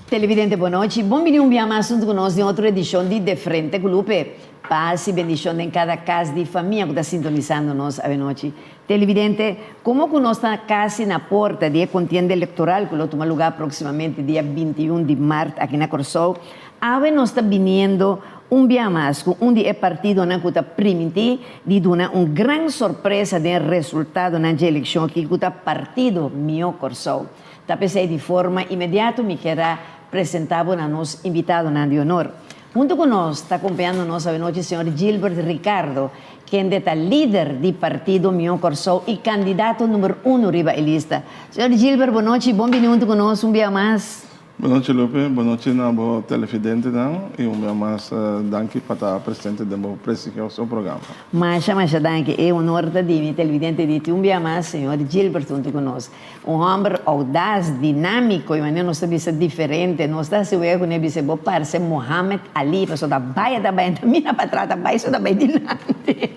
Televidente bon nochi, bon bini un bia mas hunto cu nos den otro edicion di De Frente cu Lupe. Paz y bendicion den cada cas di famia cu ta sintonisando nos avenochi. Televidente, como cu nos ta casi na porta di e contienda electoral cu lo tuma lugar proximamente dia 21 di maart aki na Corsou, awe nos ta biniendo un bia mas cu un di e partidonan cu ta priminti di duna un gran sorpresa den resultadonan dje eleccion aki cu ta Partido Mio Corsou. Ta p'esei di forma inmediato mi kier a presenta bo na nos invitadonan di honor. Hunto cu nos ta acompañando nos awenochi señor Gilbert Ricardo, kende ta lider di Partido Mihó Kòrsou y candidato number uno riba e lista. Señor Gilbert, bon nochi, bon bini hunto cu nos un bia mas. Bon nochi Lupe, bon nochi na bo televidentenan y un bia mas danki pa ta presente den bo prestigioso programa. Masha masha danki, e honor ta di mi televidente di tin un bia mas señor Gilbert hunto cu nos. Un homber audaz, dinamico y manera nos ta bisa diferente. Nos ta haci wega cu ne bisa bo parce Mohamed Ali pasobra ta bay ta bay ta mira patras ta bay so ta bay dilanti.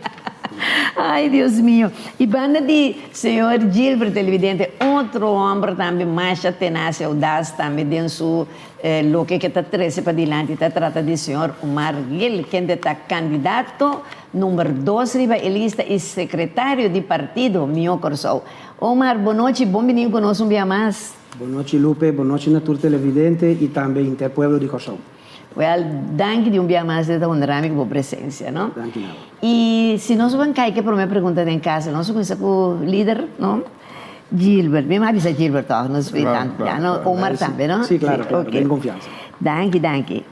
Ay Dios mio. Y banda di señor Gilbert televidente otro homber tambe masha tenaz y audaz tambe den su loke ke ta trece padilanti ta trata di señor Omar Gil kende ta candidato number dos riba e lista y secretario di partido Mihó Kòrsou. Omar, bon nochi, bon bini ku nos un bia mas. Bon nochi Lupe, bon nochi na tur televidente i tambe henter pueblo di Kòrsou. Wèl, danki di un bia mas di ta honra mi ku bo presensia, no? Danki na bo. I si nos ban kai ku e promé pregunta den kasa, nos a kuminsá ku lider, no? Gilbert, mi a bisa Gilbert tòg, nos Klaro, tantu klaro, ya, no? klaro. Omar tambe, no? Sí, klaro, klaro, Oké. den konfiansa. Danki, danki.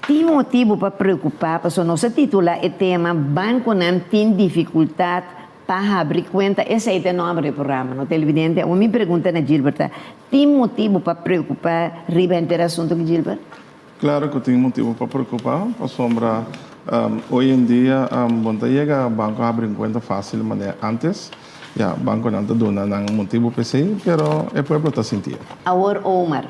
Tin motibu pa preokupá pasobra nos a titulá e tema Bankonan tin difikultat Pa habri cuenta, esey ta e nomber di e programa, no televidente? Awor mi pregunta na Gilbert ta, tin motibo pa preocupa riba henter asunto aki, Gilbert? Claro cu tin motibo pa preocupa, pasobra hoy en dia bo no ta yega banco habri un cuenta facil manera antes. Ya, banconan ta duna nan motibo p'esey, pero e pueblo ta sinti. Awor Omar,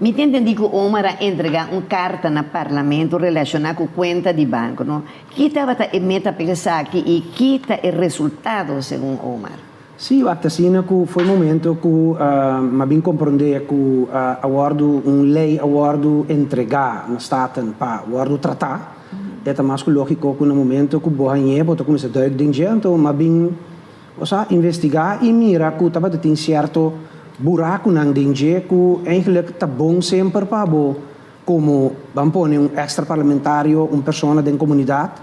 Mi ta entendí ku Omar a entregá un karta na Parlamento relashoná ku kuenta di banko, no? Ki tabata e meta pa esaki i ki ta e resultado segun Omar? Sí, wak ta asina ku foi momento ku m'a bin komprondé ku a wòrdu un lei a wòrdu entregá na Staten pa wòrdu tratá. E ta mas ku lógiko ku na momento ku bo hañ'é bo ta kuminsá dùik den dje, anto m'a bin Osea, investigá i mira ku tabata tin sierto burakunan den dje ku eigenlijk ta bon semper pa bo komo, ban pone un extra parlamentario, un persona den komunidat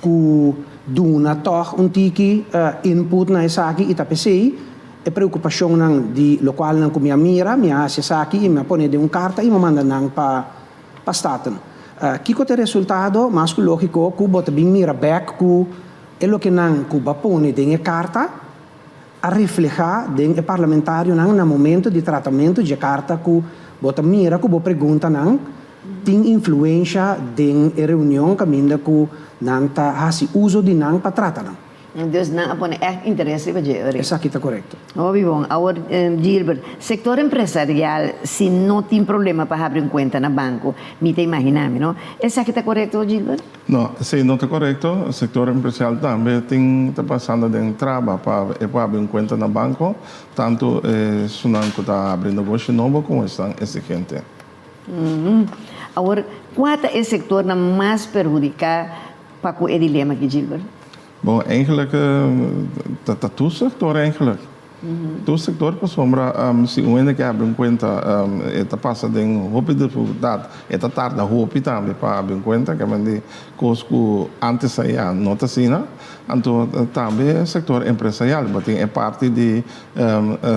ku duna tòg un tiki input na esaki i ta p'esei e preokupashonnan di lokualnan ku mi a mira, mi a hasi esaki i mi a pone den un karta i mi a manda nan pa pa Staten. Kiko ta e resultado? Mas ku lógiko ku bo ta bin mira bèk ku E lokenan ku bo a pone den e karta a reflehá den e parlamentarionan na momento di tratamentu dje karta ku bo ta mira ku bo preguntanan tin influensha den e reunion kaminda ku nan ta hasi uso di nan pa trata nan. Dus nan a pone ègt interes riba dje, ori? Esaki ta korekto. Hopi bon. Awor, Gilbert, sektor empresarial si no tin problema pa habri un kuenta na banko, mi ta imaginá mi, no? Esaki ta korekto, Gilbert? No, esei no ta korekto. Sektor empresarial tambe tin ta pasando den traba pa e por habri un kuenta na banko, tantu esunnan ku ta habri negoshi nobo komo esnan eksigente. Awor, kua ta e sektornan mas perhudiká pa ku e dilema aki, Gilbert? Bon, eigenlijk ta tur sektor eigenlijk. Tur sektor pasobra si un hende ke habri un kuenta e ta pasa den hopi difikultat, e ta tarda hopi tambe pa habri un kuenta, ke men di kos ku antes aya no ta asina. Anto tambe sektor empresarial, bo tin e parti di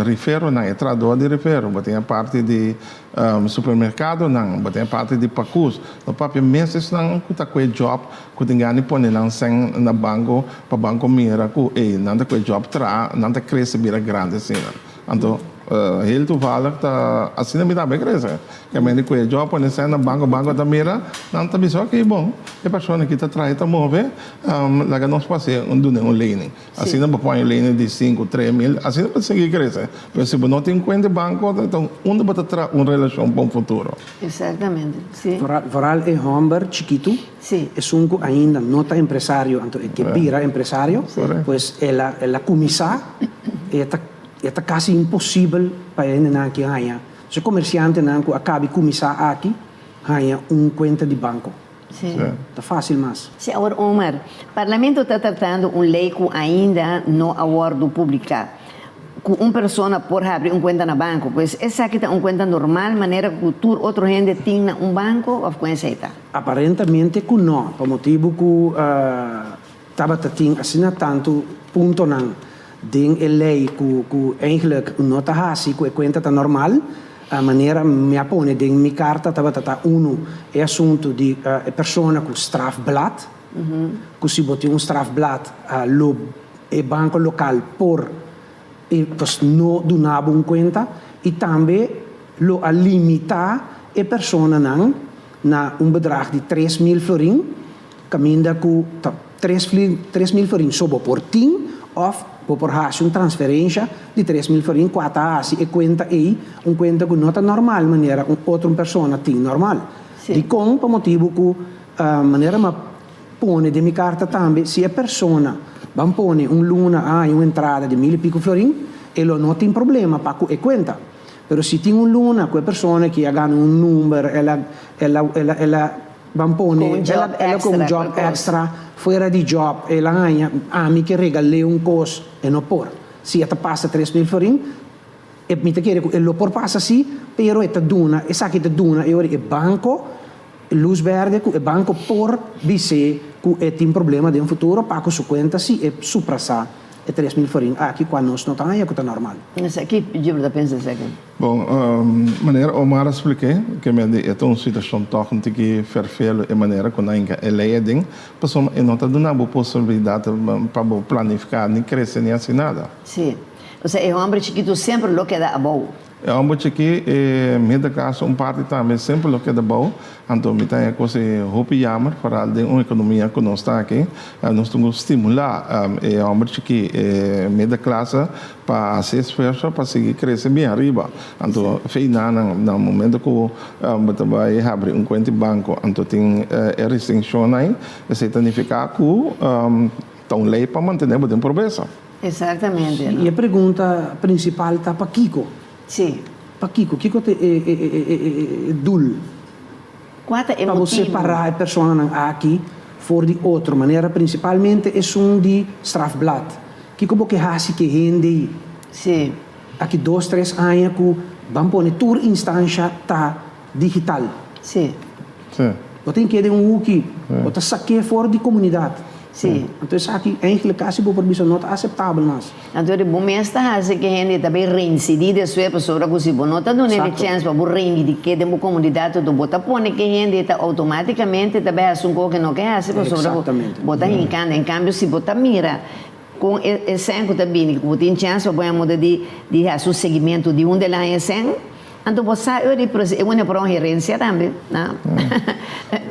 riferonan, e trahador di rifero, bo tin e parti di Supermercadonan, bo tin e parti di pakus. No papia mes esnan ku ta kue job ku tin gana di pone nan sèn na banko pa banko mira ku ey nan ta kue job traha, nan ta krese bira grandi asina. Anto heel toevallig ta asina mi tambe krese. Ke men di kue job pone sèn na banko, banko ta mira, nan ta bisa ok bon e persona aki ta traha e ta move, laga nos pase dun'e un lening. Asina bo pon e lene di sinku, tres mil, asina bo ta sigui krese. Pero si bo no tin kuenta di banko, ta unda bo ta traha un relashon pa un futuro? Exactamente, si. Vooral e homber chikitu, esun ku ainda no ta empresario, anto e ke bira empresario, pues el a el a kuminsá, e ta e ta kasi imposibel pa e hendenan aki haña. E komersiantenan ku a kaba di kuminsá aki, haña un kuenta di banko. Ta fásil mas. Sí, awor Omar, Parlamento ta tratando un lei ku ainda no a wòrdu publiká, ku un persona por habri un kuenta na banko. Pues esaki ta un kuenta normal manera ku tur otro hende tin na un banko òf kon esei ta? Aparentemente ku no, pa motibu ku tabata tin asina tantu puntonan den e lei ku ku eigenlijk no ta hasi ku e kuenta ta normal. Manera mi a pone den mi karta tabata ta unu e asuntu di e persona ku strafblad, ku si bo tin un strafblad lo e banko lokal por pues no duna bo un kuenta i tambe lo a limitá e personanan na un bedrag di 3000 florin kaminda ku ta 3000 florin so bo por tin òf bo por hasi un transferensha di 3000 florin kua ta hasi e kuenta ei un kuenta ku no ta normal manera un otro persona tin normal. Dikon? Pa motibu ku manera mi a pone den mi karta tambe si e persona ban pone un luna a haña un entrada di mil i piku florin e lo no tin problema pa ku e kuenta. Pero si tin un luna ku e persona ki a gana un number el a el a el a Ban pone el a ku un job extra fuera di job el a haña ami ke regal'é un kos e no por si e ta pasa 3000 florin e mi ta kere ku e lo por pasa si pero e ta duna esaki ta duna e ora e banko lus berde ku e banko por bis'é ku e tin problema den futuro pa ku su kuenta si e suprasá e 3000 florin aki kua nos no ta haña ku ta normal. Esaki Gilbert ta pensa esaki. Bon, manera Omar a splik'é, ke men di e ta un situashon tòg un tiki ferfelu e manera ku nan hinka e lei aden, pasobra e no ta duna bo posibilidat pa bo planifiká ni krese ni hasi nada. Sí. Osea e hòmber chikitu semper lo keda abou. E hòmber chikí, e middenklasse un parti tambe semper lo keda abou. Anto mi ta haña kos e hopi yamer, foral den un ekonomia ku nos ta aki. Nos tin ku stimulá e hòmber chikí, e middenklasse, pa hasi esfuerso pa sigui krese bien ariba. Anto fei nan na momento ku bo ta bai habri un kuenta di banko, anto tin e restrikshonnan ei, esei ta nifiká ku ta un lei pa mantené bo den pobresa. Exactamente. I e pregunta prinsipal ta pakiko? Pakiko? Kiko ta e dul? Kua ta e Pa bo motibu? separá e personanan aki for di otro manera, prinsipalmente esun di strafblad. Kiko bo ke hasi ku e hende ei? Aki dos, tres aña ku ban pone tur instansha ta digital. Bo tin keda den un huki, bo ta sak'é for di komunidat. Anto esaki eigenlijk kasi bo por bisa no ta aseptabel mas. Anto di bo mes ta hasi ku hende ta bay reinsidí despues pasobra ku si bo no ta duna e chèns pa bo reivindik'é den bo komunidat anto bo ta pone ku hende ta outomátikamente ta bay hasi un kos ku no ke hasi pasobra ku bo ta hinkando. En kambio si bo ta mira kon e sèn ku ta bini ku bo tin chèns pa bo haña moda di di hasi un seguimentu di unda el a haña e sèn Anto bo sa eu di pero e wene por un herencia tambe, na?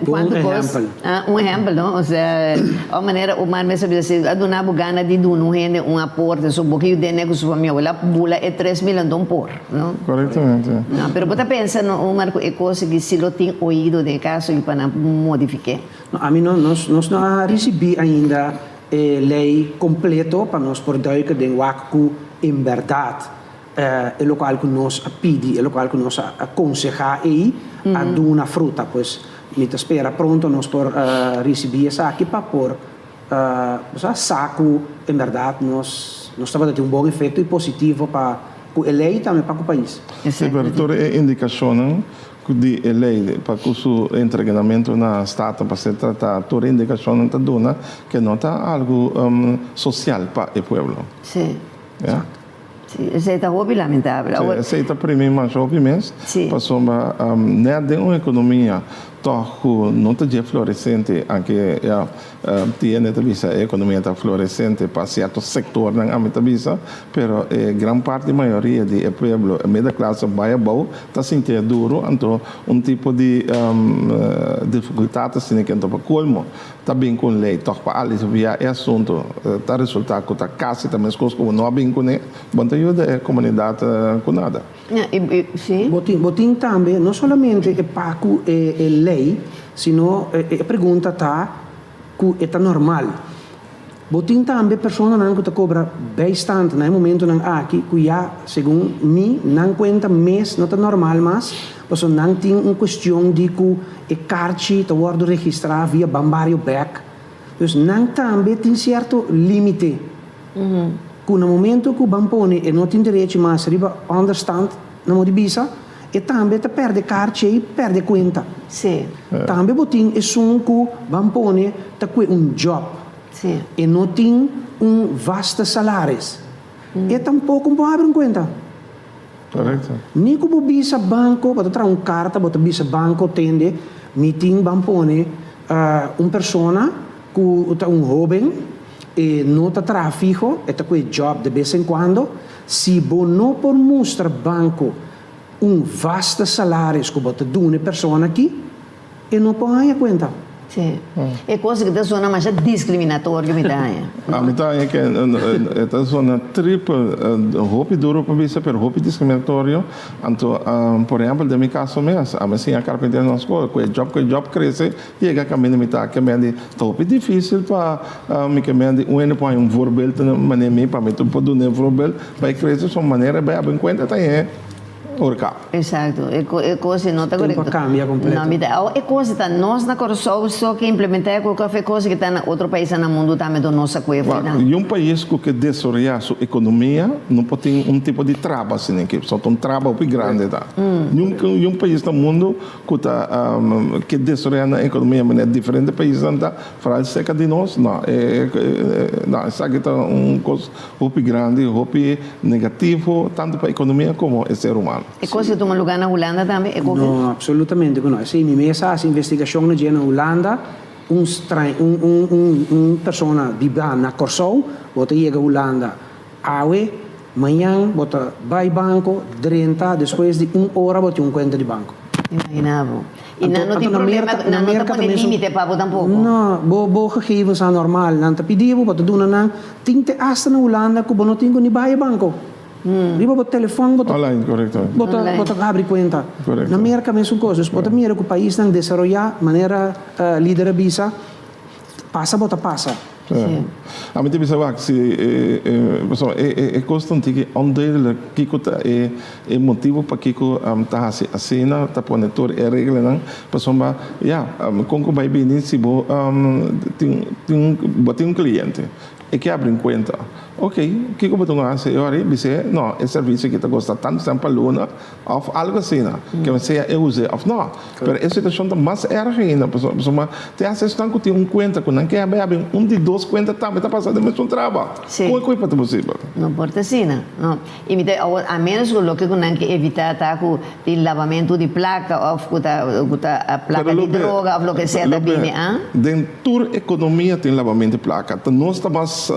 Un Cuanto cos, ehempel. ah, un ehempel, no? Osea, o manera Omar mes a bisa si a duna bo gana di duna un hende un aporte, so bo ke yuda hende cu su famia, bo la bula e 3000 anto por, no? Correctamente. No, pero bo ta pensa, no, Omar, cu e cos aki si lo tin oido den e caso aki pa nan modifique? No, ami no, nos, nos no a ricibi ainda e ley completo pa nos por duiken den wak cu en berdad E lokual ku nos a pidi, e lokual ku nos a konsehá ei a duna fruta. Pues mi ta spera pronto nos por risibí esaki pa por sa ku en bèrdat nos nos tabata tin un bon efekto i positivo pa ku e lei i tambe pa ku pais. Sí, pero tur e indikashonnan di e lei pa ku su entregamentu na Staten pa ser tratá, tur e indikashonnan ta duna ke no ta algu sosial pa e pueblo. Sí. Ya. Sí, esei ta hopi lamentabel. Sí, esei ta primi masha hopi mes, pasobra nèt den un ekonomia tòg ku no ta dje floresente, anke ya tiene ta bisa e ekonomia ta floresente pa sierto sektornan ami ta bisa, pero e gran parti mayoria di e pueblo, e middenklasse bai abou ta sintié duru, anto un tipo di difikultat asina ke anto pa kolmo. Ta bin ku un lei tòg pa aliviá e asuntu. Ta resultá ku ta kasi ta meskos ku bo no a bin kuné, bo no ta yuda e komunidat ku nada. Bo tin, bo tin tambe no solamente e pa ku e e lei, sino e pregunta ta ku e ta normal. Bo tin tambe personanan ku ta kobra bijstand na e momentonan aki ku ya segun mi nan kuenta mes no ta normal mas pasobra nan tin un kuestion di ku e karchi ta wòrdu registrá via Banbario bèk. Dus nan tambe tin sierto límite ku na momento ku ban pone e no tin derechi mas riba ònderstand na modo di bisa e tambe ta pèrdè karchi ei pèrdè kuenta. Tambe bo tin esun ku ban pone ta kue un djòp. E no tin un vaste salaris. E tampoko no por habri un kuenta. Korekto. Ni ku bo bisa banko, bo ta traha un karta, bo ta bisa banko, tende, mi tin ban pone un persona ku ta un hoben, e no ta traha fiho, e ta ku e job de bes en kuando. Si bo no por mustra banko un vaste salaris ku bo ta duna e persona aki, E no por haña kuenta. Sí. E kos ku ta sona masha diskriminatorio mi ta haña. Ami ta haña ke e ta sona tripel hopi duro pa bisa pero hopi diskriminatorio. Anto por ehèmpel den mi kaso mes, ami a siña karpinteria na skol, ku e djòp ku e djòp krese yega kaminda mi ta ke mendi ta hopi difísil pa mi ke mendi un hende por haña un voorbeeld manera mi pa mi por duna e voorbeeld pa e krese. So manera e bai habri kuenta ta haña Orka. Exacto, e e cos no ta Tempo a correcto. cambia completo. No, mi ta, awo e cos ta nos na Corsou so ke implementa e cu of e cos ke ta na otro paisnan na mundo tambe do nos a cu e Wak, foinan. y un pais cu ke desaroya su economia no por tin un tipo di traba asina aki, pasobra ta un traba hopi grandi ta. Niun niun pais na mundo cu ta ke desaroya nan economia manera diferente paisnan ta, vooral cerca di nos, no, e no esaki ta un cos Hopi grandi, hopi negativo, tanto pa economia como e ser humano. E cos a tuma lugar na Hulanda tambe, e covid? No, absolutamente cu no. Esey mi mes a haci investigacion na dje na Hulanda, un stra un un un un persona biba na Corsou, bo ta yega Hulanda awe, mañan bo ta bay banco, drenta, despues di un ora bo tin un cuenta di banco. Imagina bo. I nan no tin problema, nan no ta pone limite pa bo tampoco. No, bo bo gegevens nan normal, nan ta pidi bo, bo ta duna nan. Tin te asta na Hulanda ku bo no tin ku ni bai e banko. Riba bo telefòn bo ta Online, korekto. bo ta bo ta habri kuenta. Korekto. Na Merka mesun kos. Dus bo ta mira ku paisnan desaroyá, manera lider a bisa, pasa bo ta pasa. Sí. Ami ta bisa wak si pasobra e kos ta un tiki onduidelijk kiko ta e motibu pakiko ta hasi asina, ta pone tur e reglanan, pasobra ya kon ku bai bini si bo tin tin bo tin un kliente e ke abri un kuenta ok kiko bo ta hasi e ora ei bis'é no e servisio aki ta kosta tantu sèn pa luna Of algo asina, ke sea e us'é of no. Pero e situashon ta mas erg ainda, pasobra te hasta esnan ku tin un kuenta ku nan ke habi habi un di dos kuenta tambe ta pasa den mesun traba. Kon e koe por ta posibel? No por ta asina, no. I mi ta awor, a menos ku loke ku nan ke evitá ta ku tin labamentu di plaka of ku ta ku ta plaka di droga of loke sea ta bini, ah? Den tur ekonomia tin labamentu di plaka. Ta nos ta mas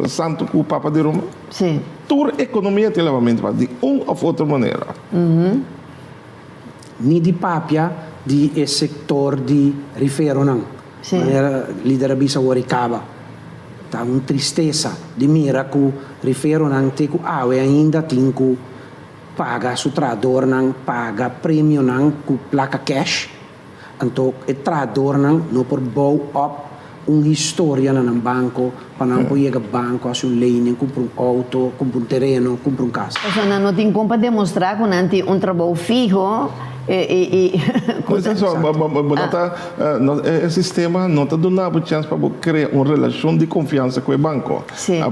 santu ku Papa di Roma? Sí. Tur ekonomia tin labamentu pa di un òf otro manera. Ni di papia di e sektor di riferonan. Sí. Manera lider a bisa awor i kaba. Ta un tristesa di mira ku riferonan te ku awe ainda tin ku paga su trahadornan, paga premionan ku plaka cash. Anto e trahadornan no por bou op un historia na nan banco pa nan por yega banco haci un lening, cumpra un auto, cumpra un tereno, cumpra un casa. Pasobra nan no tin con pa demostra cu nan tin un trabou fiho y cu ta. Bo no ta, e sistema no ta duna bo chens pa bo crea un relacion di confiansa cu e banco.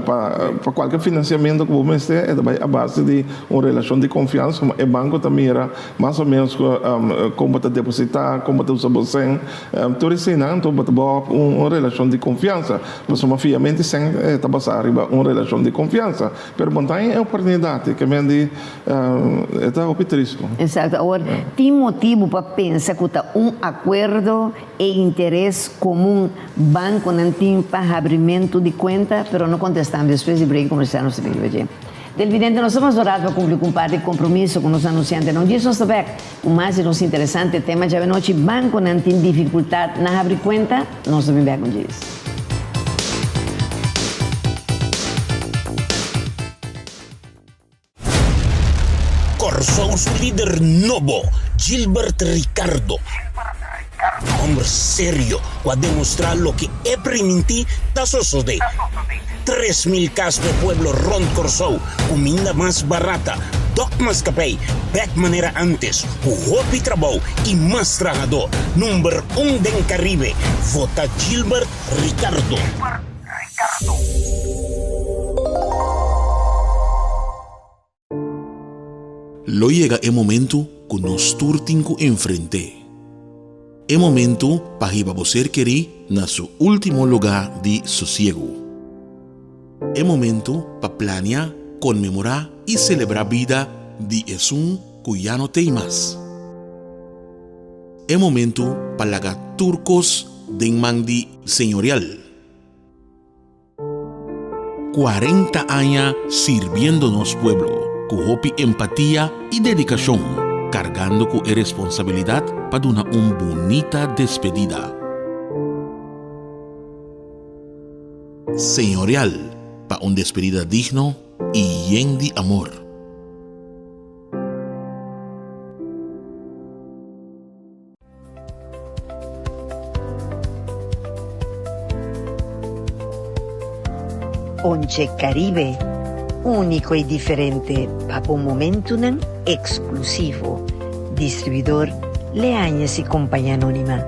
Pa cualke financiamento cu bo mester e ta bay a base di un relacion di confiansa, como e banco ta mira Mas o menos kon bo ta depositá, kon bo ta usa bo sèn, tur eseinan anto bo ta bou op un relashon di konfiansa. Pasobra fiamenti sèn ta basá riba un relashon di konfiansa. Pero bo no ta haña e oportunidat, ke men di e ta hopi tristu. Esakto. Awor, tin motibu pa pensa ku ta un akuerdo e interes komun bankonan tin pa habrimentu di kuenta? Pero no kontestá despues di break komersial nos ta bin riba dje. Televidente, nos ta mas orat pa cumpli cu un par di compromiso cu nos anunciantenan. Un dia nos ta bek cu mas di nos interesante tema djawe nochi, Banconan tin dificultad na habri cuenta? Nos ta bin bek un djis. Kòrsou su lider nobo, Gilbert Ricardo. Homber serio cu a demostra loke e priminti ta sosode. 3000 cas p'e pueblo rond Corsou, cuminda mas barata, dok maskapij bek manera antes, cu hopi trabou y mas trahador. Number un den Caribe, vota Gilbert Ricardo. Lo yega e momentu ku nos tur tin ku enfrent'é. E momentu pa hiba bo ser kerí na su último lugá di sosiegu. E momentu pa plania, konmemorá i selebrá bida di esun ku ya no t'ei mas. E momentu pa laga tur kos den man di Señorial. 40 aña sirbiendo nos pueblo ku hopi empatia i dedikashon, kargando ku e responsabilidat pa duna un bunita despedida. Señorial pa un despedida digno i yen di amor. Onche Caribe, úniko i diferente pa bo momentunan eksklusivo. Distribuidor Leañez y Compañía Anónima.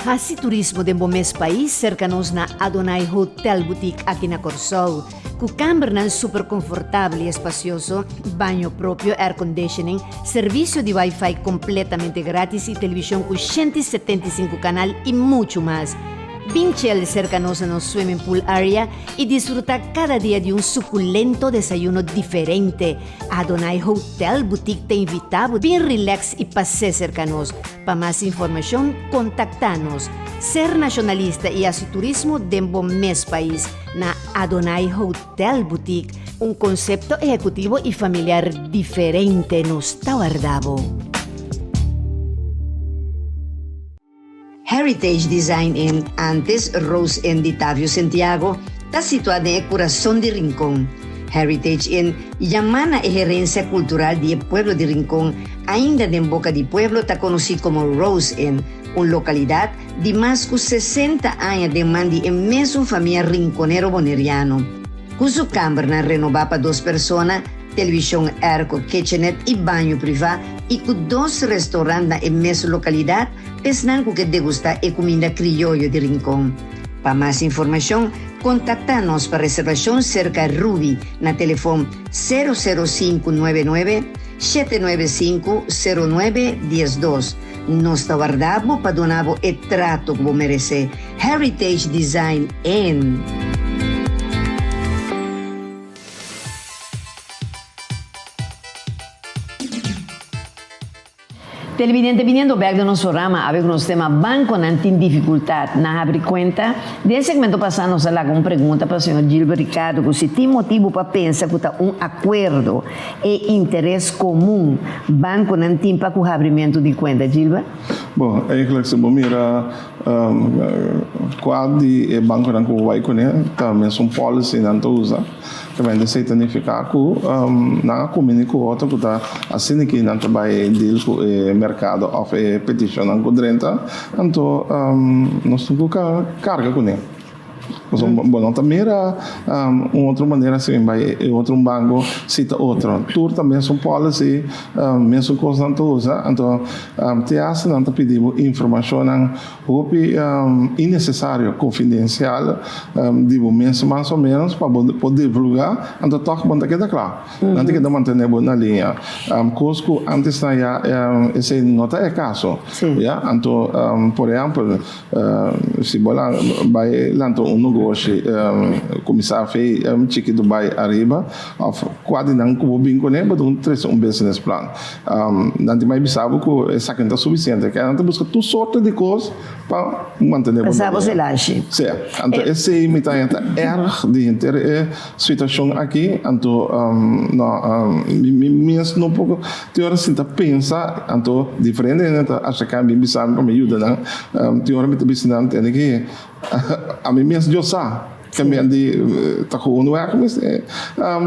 Hasi turismo den bo mes pais serka nos na Adonai Hotel Boutique aki na Kòrsou. Ku kambernan super konfortabel i espasioso, baño propio, airconditioning, servisio di wifi kompletamente gratis i televishon ku 175 kanal i muchu mas. Bin chel serka nos na nos swimming pool area i disfrutá kada dia di un sukulento desayuno diferente. Adonai Hotel Boutique ta invitá bo bin relax i pas'é serka nos. Pa mas informashon kontaktá nos. Ser nashonalista i hasi turismo den bo mes pais na Adonai Hotel Boutique, un konsepto ehekutivo i familiar diferente nos ta warda bo. Heritage Design Inn, antes Rose Inn di Tavio Sentiago, ta situá den e kurason di Rincon. Heritage Inn yamá na e herensia kultural di e pueblo di Rincon, ainda den boka di pueblo ta konosí komo Rose Inn, un lokalidat di mas ku 60 aña den man di e mesun famia rinconero boneriano. Ku su kambernan renobá pa dos persona, televishon airco, kitchenette i baño privá i ku dos restaurant na e mesun lokalidat, esnan ku ke degustá e kuminda krioyo di Rincon. Pa mas informashon, kontaktá nos pa reservashon serka Ruby na telefon 00599 795 09 12. Nos ta warda bo pa duna bo e trato ku bo meresé. Heritage Design Inn. Televidente biniendo bek den nos programa awe ku nos tema Bankonan tin difikultat na habri kuenta. Den e segmento pasá nos a laga un pregunta pa señor Gilbert Ricardo ku si tin motibu pa pensa ku ta un akuerdo e interes komun bankonan tin pa ku habrimentu di kuenta. Gilbert? Bon, eigenlijk si bo mira kua di e bankonan ku bo bai kuné ta mesun policy nan ta usa. Tambe esei ta nifiká ku nan a kumini ku otro ku ta asina ki nan ta bai deal ku e merkado òf e petishonnan ku drenta, anto nos tin ku karga kuné. Pasobra bo no ta mira un otro manera si bai e otro un banko si ta otro. Tur ta mesun policy, mesun kosnan ta usa, anto te asta nan ta pidi bo informashonnan Hopi innesesario, konfidensial di bo mes mas o ménos pa bo por divulgá, anto tòg bo no ta keda kla. Nan ta keda mantené bo na liña. Kos ku ántes nan ya esei no ta e kaso. Ya, anto por ehèmpel si bo bai lanta un negoshi kuminsá fei chikitu bai ariba òf kua di nan ku bo bin kuné bo ta trese un business plan. Nan tin mai bisa bo ku esaki no ta sufisiente. Ke nan ta buska tur sorto di kos pa mantené bo Pasá bo selashi. Sí. Anto esei mi ta haña ta erg di henter e situashon aki. Anto no mi mes no por tin ora sinta pensa. Anto diferente hende ta aserká mi bisa mi pa mi yuda nan. Tin ora mi ta bisa nan tende ki ami mes Dios sa. Ke di ta gewoon weg mester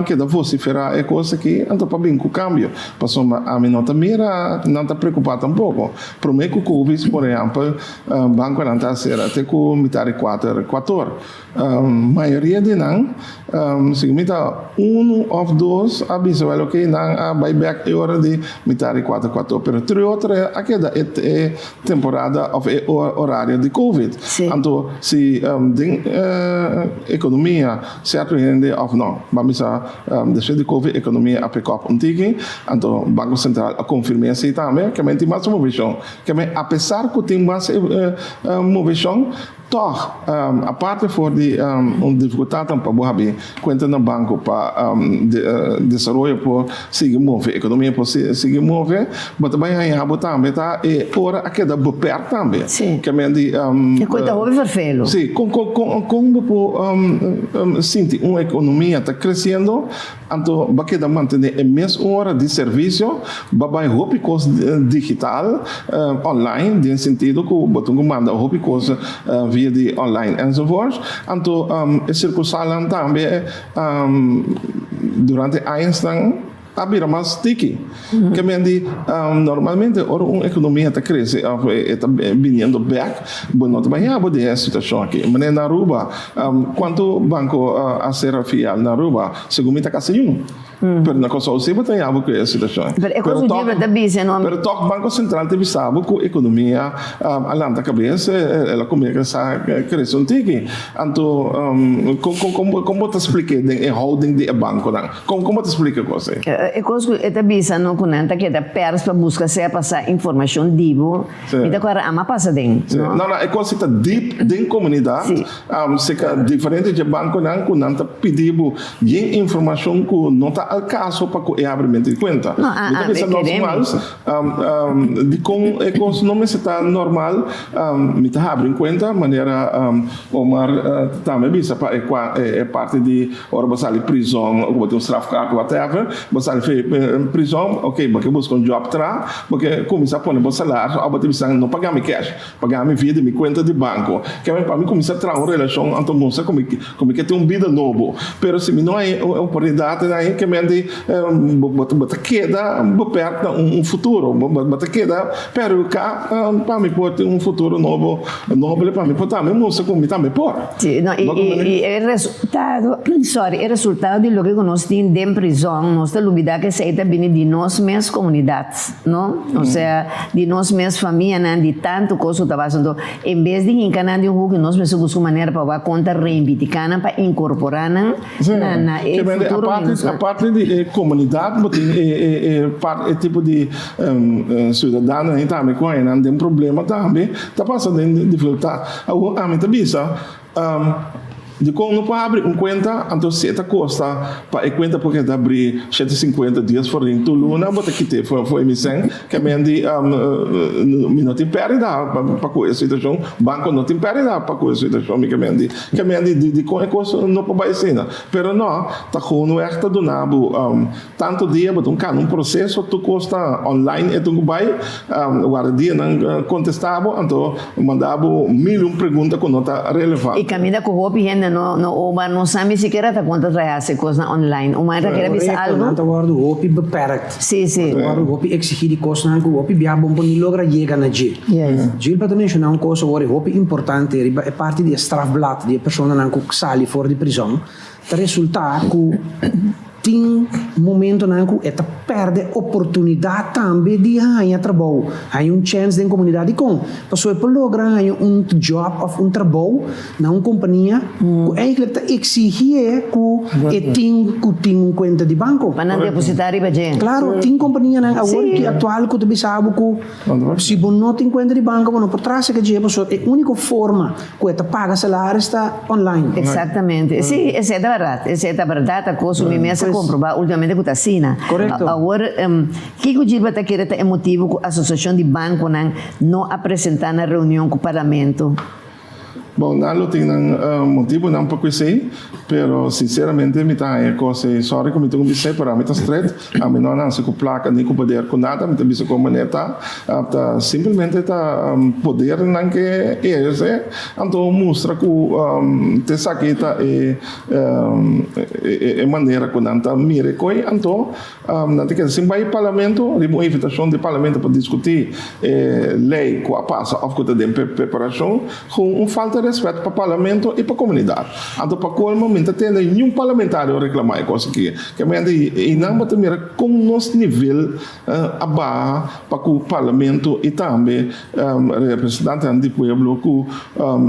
keda vociferá e kos aki anto pa bin ku kambio. Pasobra ami no ta mira nan ta preokupá tampoko. Promé ku Covid por ehèmpel bankonan ta sera te ku mitar di kuater kuator. Mayoria di nan segun mi ta unu òf dos a bisa wèl oke nan a bai bèk e ora di mitar di kuater kuator pero tur e otro a keda e temporada òf e orario di Covid. Anto si den ekonomia sierto hende òf no ban bisa despues di Covid ekonomia a pick up un tiki anto Banko Sentral a konfirm'é esei tambe ke men tin mas moveshon ke men apesar ku tin mas moveshon. Tòg, aparte for di un difikultatnan pa bo habri kuenta na banko pa desaroyo por sigui move, ekonomia por sigui move, bo ta bai haña bo tambe ta e ora a keda bepèrk tambe. Sí. Ke men di. E kos ta hopi ferfelu. Sí, kon kon bo por sinti un ekonomia ta kresiendo Anto bo a keda mantené e mes ora di servisio, bo a bai hopi kos digital, online, den sentido ku bo tin ku manda hopi kos via di online enzovoorts. Anto e sirkunstansianan tambe durante añasnan a bira mas tiki. Ke men di normalmente ora un ekonomia ta krese òf e ta biniendo bèk, bo no ta bai habo den e situashon aki. Manera na Aruba, Kuantu banko a sera fial na Aruba? Segun mi ta kasi niun. Pero na Kòrsou si bo ta yabu ku e situashon. Pero e kos ku Gilbert ta bisa no. Pero tòg Banko Sentral ta bisa bo ku ekonomia a lanta kabes, el a kuminsá krese un tiki. Anto kon bo ta splik'é den e houding di e bankonan? Kon bo ta splika e kos ei? E kos ku e ta bisa no ku nan ta keda pèrs pa buska sea pa sa informashon di bo. Mi ta kòrda ama pasa den, no? No, no, e kos ei ta dip den komunidat. Seka diferente dje bankonan ku nan ta pidi bo yen informashon ku no ta al kaso pa ku e habrimentu di kuenta. No, a, Mi ta a, bisa keremi. nòsmals, dikon e kos no mester ta normal, mi ta habri un kuenta manera Omar tambe bisa pa e kua e parti di Ora bo sali prizon o ku bo tin un strafkaart whatever, bo sali for e prizon, ok, bo ke buska un job tra, bo ke kuminsá pone bo salaris òf bo ta bisa no paga mi cash, paga mi via di mi kuenta di banko. Kèmen pa mi kuminsá traha un relashon anto mustra ku mi ku mi ke tin un bida nobo. Pero si mi no hay e oportunidat ei kèmen di bo bo ta keda beperk na un futuro, bo ta keda perhudiká pa mi por tin un futuro nobo noble pa mi por tambe mustra ku mi tambe por. Sí, no, i, i, i e resultado, sorry, e resultado di loke ku nos tin den prizòn, nos ta lubidá ku esei ta bini di nos mes komunidat, no? Osea, di nos mes famianan, di tantu kos ku ta pasa. Anto, en bes di hinka nan den un huki, nos mester buska un manera pa wak kon ta reinvidiká nan, pa inkorporá nan na, na e futuro di nos. Aparte di e komunidat, bo tin e, e, e part, e tipo di siudadanonan tambe ku haña nan den problema tambe, ta pasa den difikultat. Awor ami ta bisa, Dikon no por habri un kuenta? Anto si e ta kosta pa e kuenta por keda habrí shete i sinkuenta dies forin tur luna, bo ta kit'é for e mi sèn. Ke men di, Mi no tin pèrdida pa ku e situashon, banko no tin pèrdida pa ku e situashon. Mi ke men di, ke men di, dikon e kos no por bai asina? Pero no, ta gewoonweg ta duna bo Tanto dia bo ta un cana un proceso tur cos ta online e tin cu bay warda dia nan contesta bo anto manda bo mil un pregunta cu no ta relevante. I caminda cu hopi hende no no oba no sa ni sikiera ta con ta traha haci cosnan online. Un manera ta kere bisa Correcto, algo. nan ta wordo hopi beperkt. Si, si. Nan ta wordo hopi exigi di cosnan cu hopi bia bo por ni logra yega na dje. Yes. Gilbert a menciona un cos awor e hopi importante riba e parti di e strafblad di e personanan cu sali for di prison. Ta resultá ku tin momentonan ku e ta pèrdè oportunidat tambe di haña trabou, haña un chèns den komunidat. Dikon? Pasobra e por logra haña un djòp òf un trabou na un kompania ku eigentlik ta eksigié ku e tin ku tin un kuenta di banko. Pa nan depositá riba dje. Klaro, tin kompanianan awor ki aktual ku ta bisa bo ku si bo no tin kuenta di banko bo no por trase ke dje pasobra e úniko forma Cu e ta paga salaris ta online. Exactamente. Si, esey ta berdad. Esey ta berdad. Ta cos cu mi mes a comproba ultimamente cu ta asina. Correcto. Awor, kico Gilbert ta kere ta e motibo cu Asociacion di Banconan no a presenta na reunion cu Parlamento? Bon, nan lo tin nan motibonan pa ku esei, pero sinceramente mi ta haña kos ei, sorry ku mi tin ku bisa ei, pero ami ta stret, ami no a nase ku plaka ni ku poder ku nada, mi ta bisa kon manera ta, ta simplemente ta podernan ke eherse, anto mustra ku ta esaki ta e e manera ku nan ta mira e koi, anto Nan ta keda sin bai parlamento riba un invitashon di parlamento pa diskutí e lei ku a pasa òf ku ta den preparashon, ku un falta di rèspèt pa parlamento i pa komunidat. Anto pa kolmo mi ta tende niun parlamentario reklamá e kos aki. Kemende einan bo ta mira kon nos nivel a baha pa ku parlamento i tambe representantenan di pueblo ku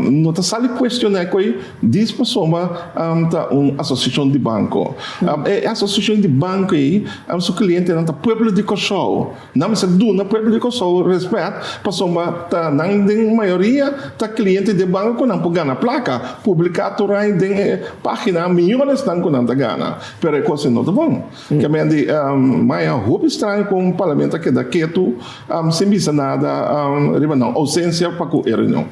no ta sali kuestioná ku ei dis pasobra ta un asosiashon di banko. E asosiashon di banko ei su klientenan ta pueblo di Kòrsou. Nan mester duna pueblo di Kòrsou rèspèt pasobra ta nan den mayoria ta kliente di e banko ku nan por gana plaka. Publiká tur aña den e página miyonesnan ku nan ta gana. Pero e kos ei no ta bon. Kemende maya hopi straño kon parlamento a keda ketu sin bisa nada riba nan ousensia pa ku e reunion.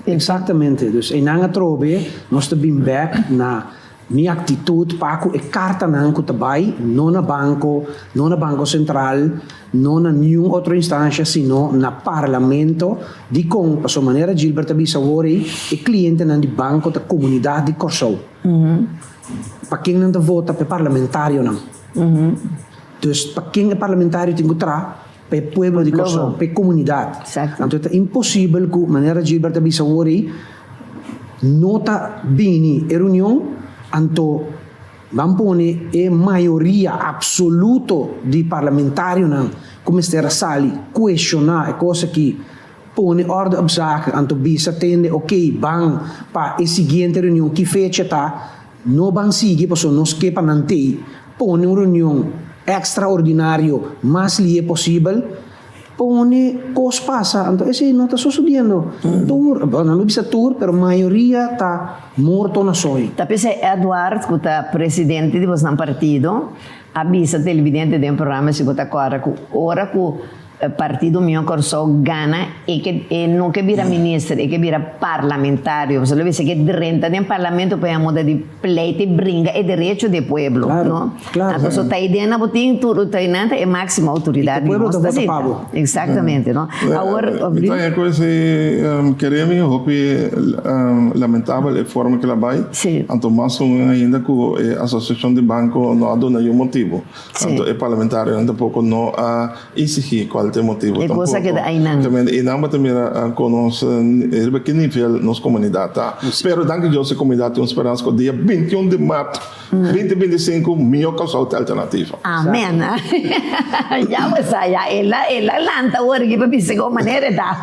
Exactamente, dus einan atrobe nos ta bin bek na mi actitud pa cu e cartanan cu ta bay no na banco, no na Banco Central, no na niun otro instancia sino na Parlamento. Dicon? Pasobra manera Gilbert a bisa awor ey, e clientenan di banco ta comunidad di Corsou. Pa ken nan ta vota? Pa e parlamentarionan. Dus pa ken e parlamentario tin cu traha? Pa e pueblo di Kòrsou, pa e komunidat. Anto e ta imposibel ku, manera Gilbert a bisa awor ei, no ta bini e reunion, anto ban pone e mayoria apsoluto di parlamentarionan ku mester a sali kueshoná e kos aki, pone orde op zaken, anto bisa tende oké, ban pa e siguiente reunion, ki fecha ta, No ban sigui pasobra nos ke pa nan tei pone un reunion extraordinario mas lihe posibel, pone kos pasa, anto esei no ta sosodiendo. Tur, bon nan no bisa tur, pero mayoria ta morto na soño. Ta p'esei Edward ku ta presidente di bosnan partido a bisa televidente den programa si bo ta kòrda ku ora ku Partido Mihó Kòrsou gana e ke e no ke bira minister e ke bira parlamentario pasobra lo bisa ke drenta den parlamento pa e a moda di pleita i bringa e derecho di e pueblo no anto so ta idea nan bo tin tur ta nan ta e maximo outoridat di nos ta sinta exactamente no awor Mi ta haña ku esei kere mi hopi lamentabel e forma ku el a bai anto mas un ainda ku e asosiashon di banko no a duna yu motibu. Anto e parlamentarionan tampoco no a exigi cual ta e motibo E tampoco. cosa keda einan. También einan bo ta mira con nos riba ki nivel nos comunidad ta. Pero danki Dios e comunidad tin un speransa cu dia 21 di maart 2025 mihor Kòrsou ta alternativa. Amen. Ya bo sa ya el a el a lanta awor aki pa bisa con manera e ta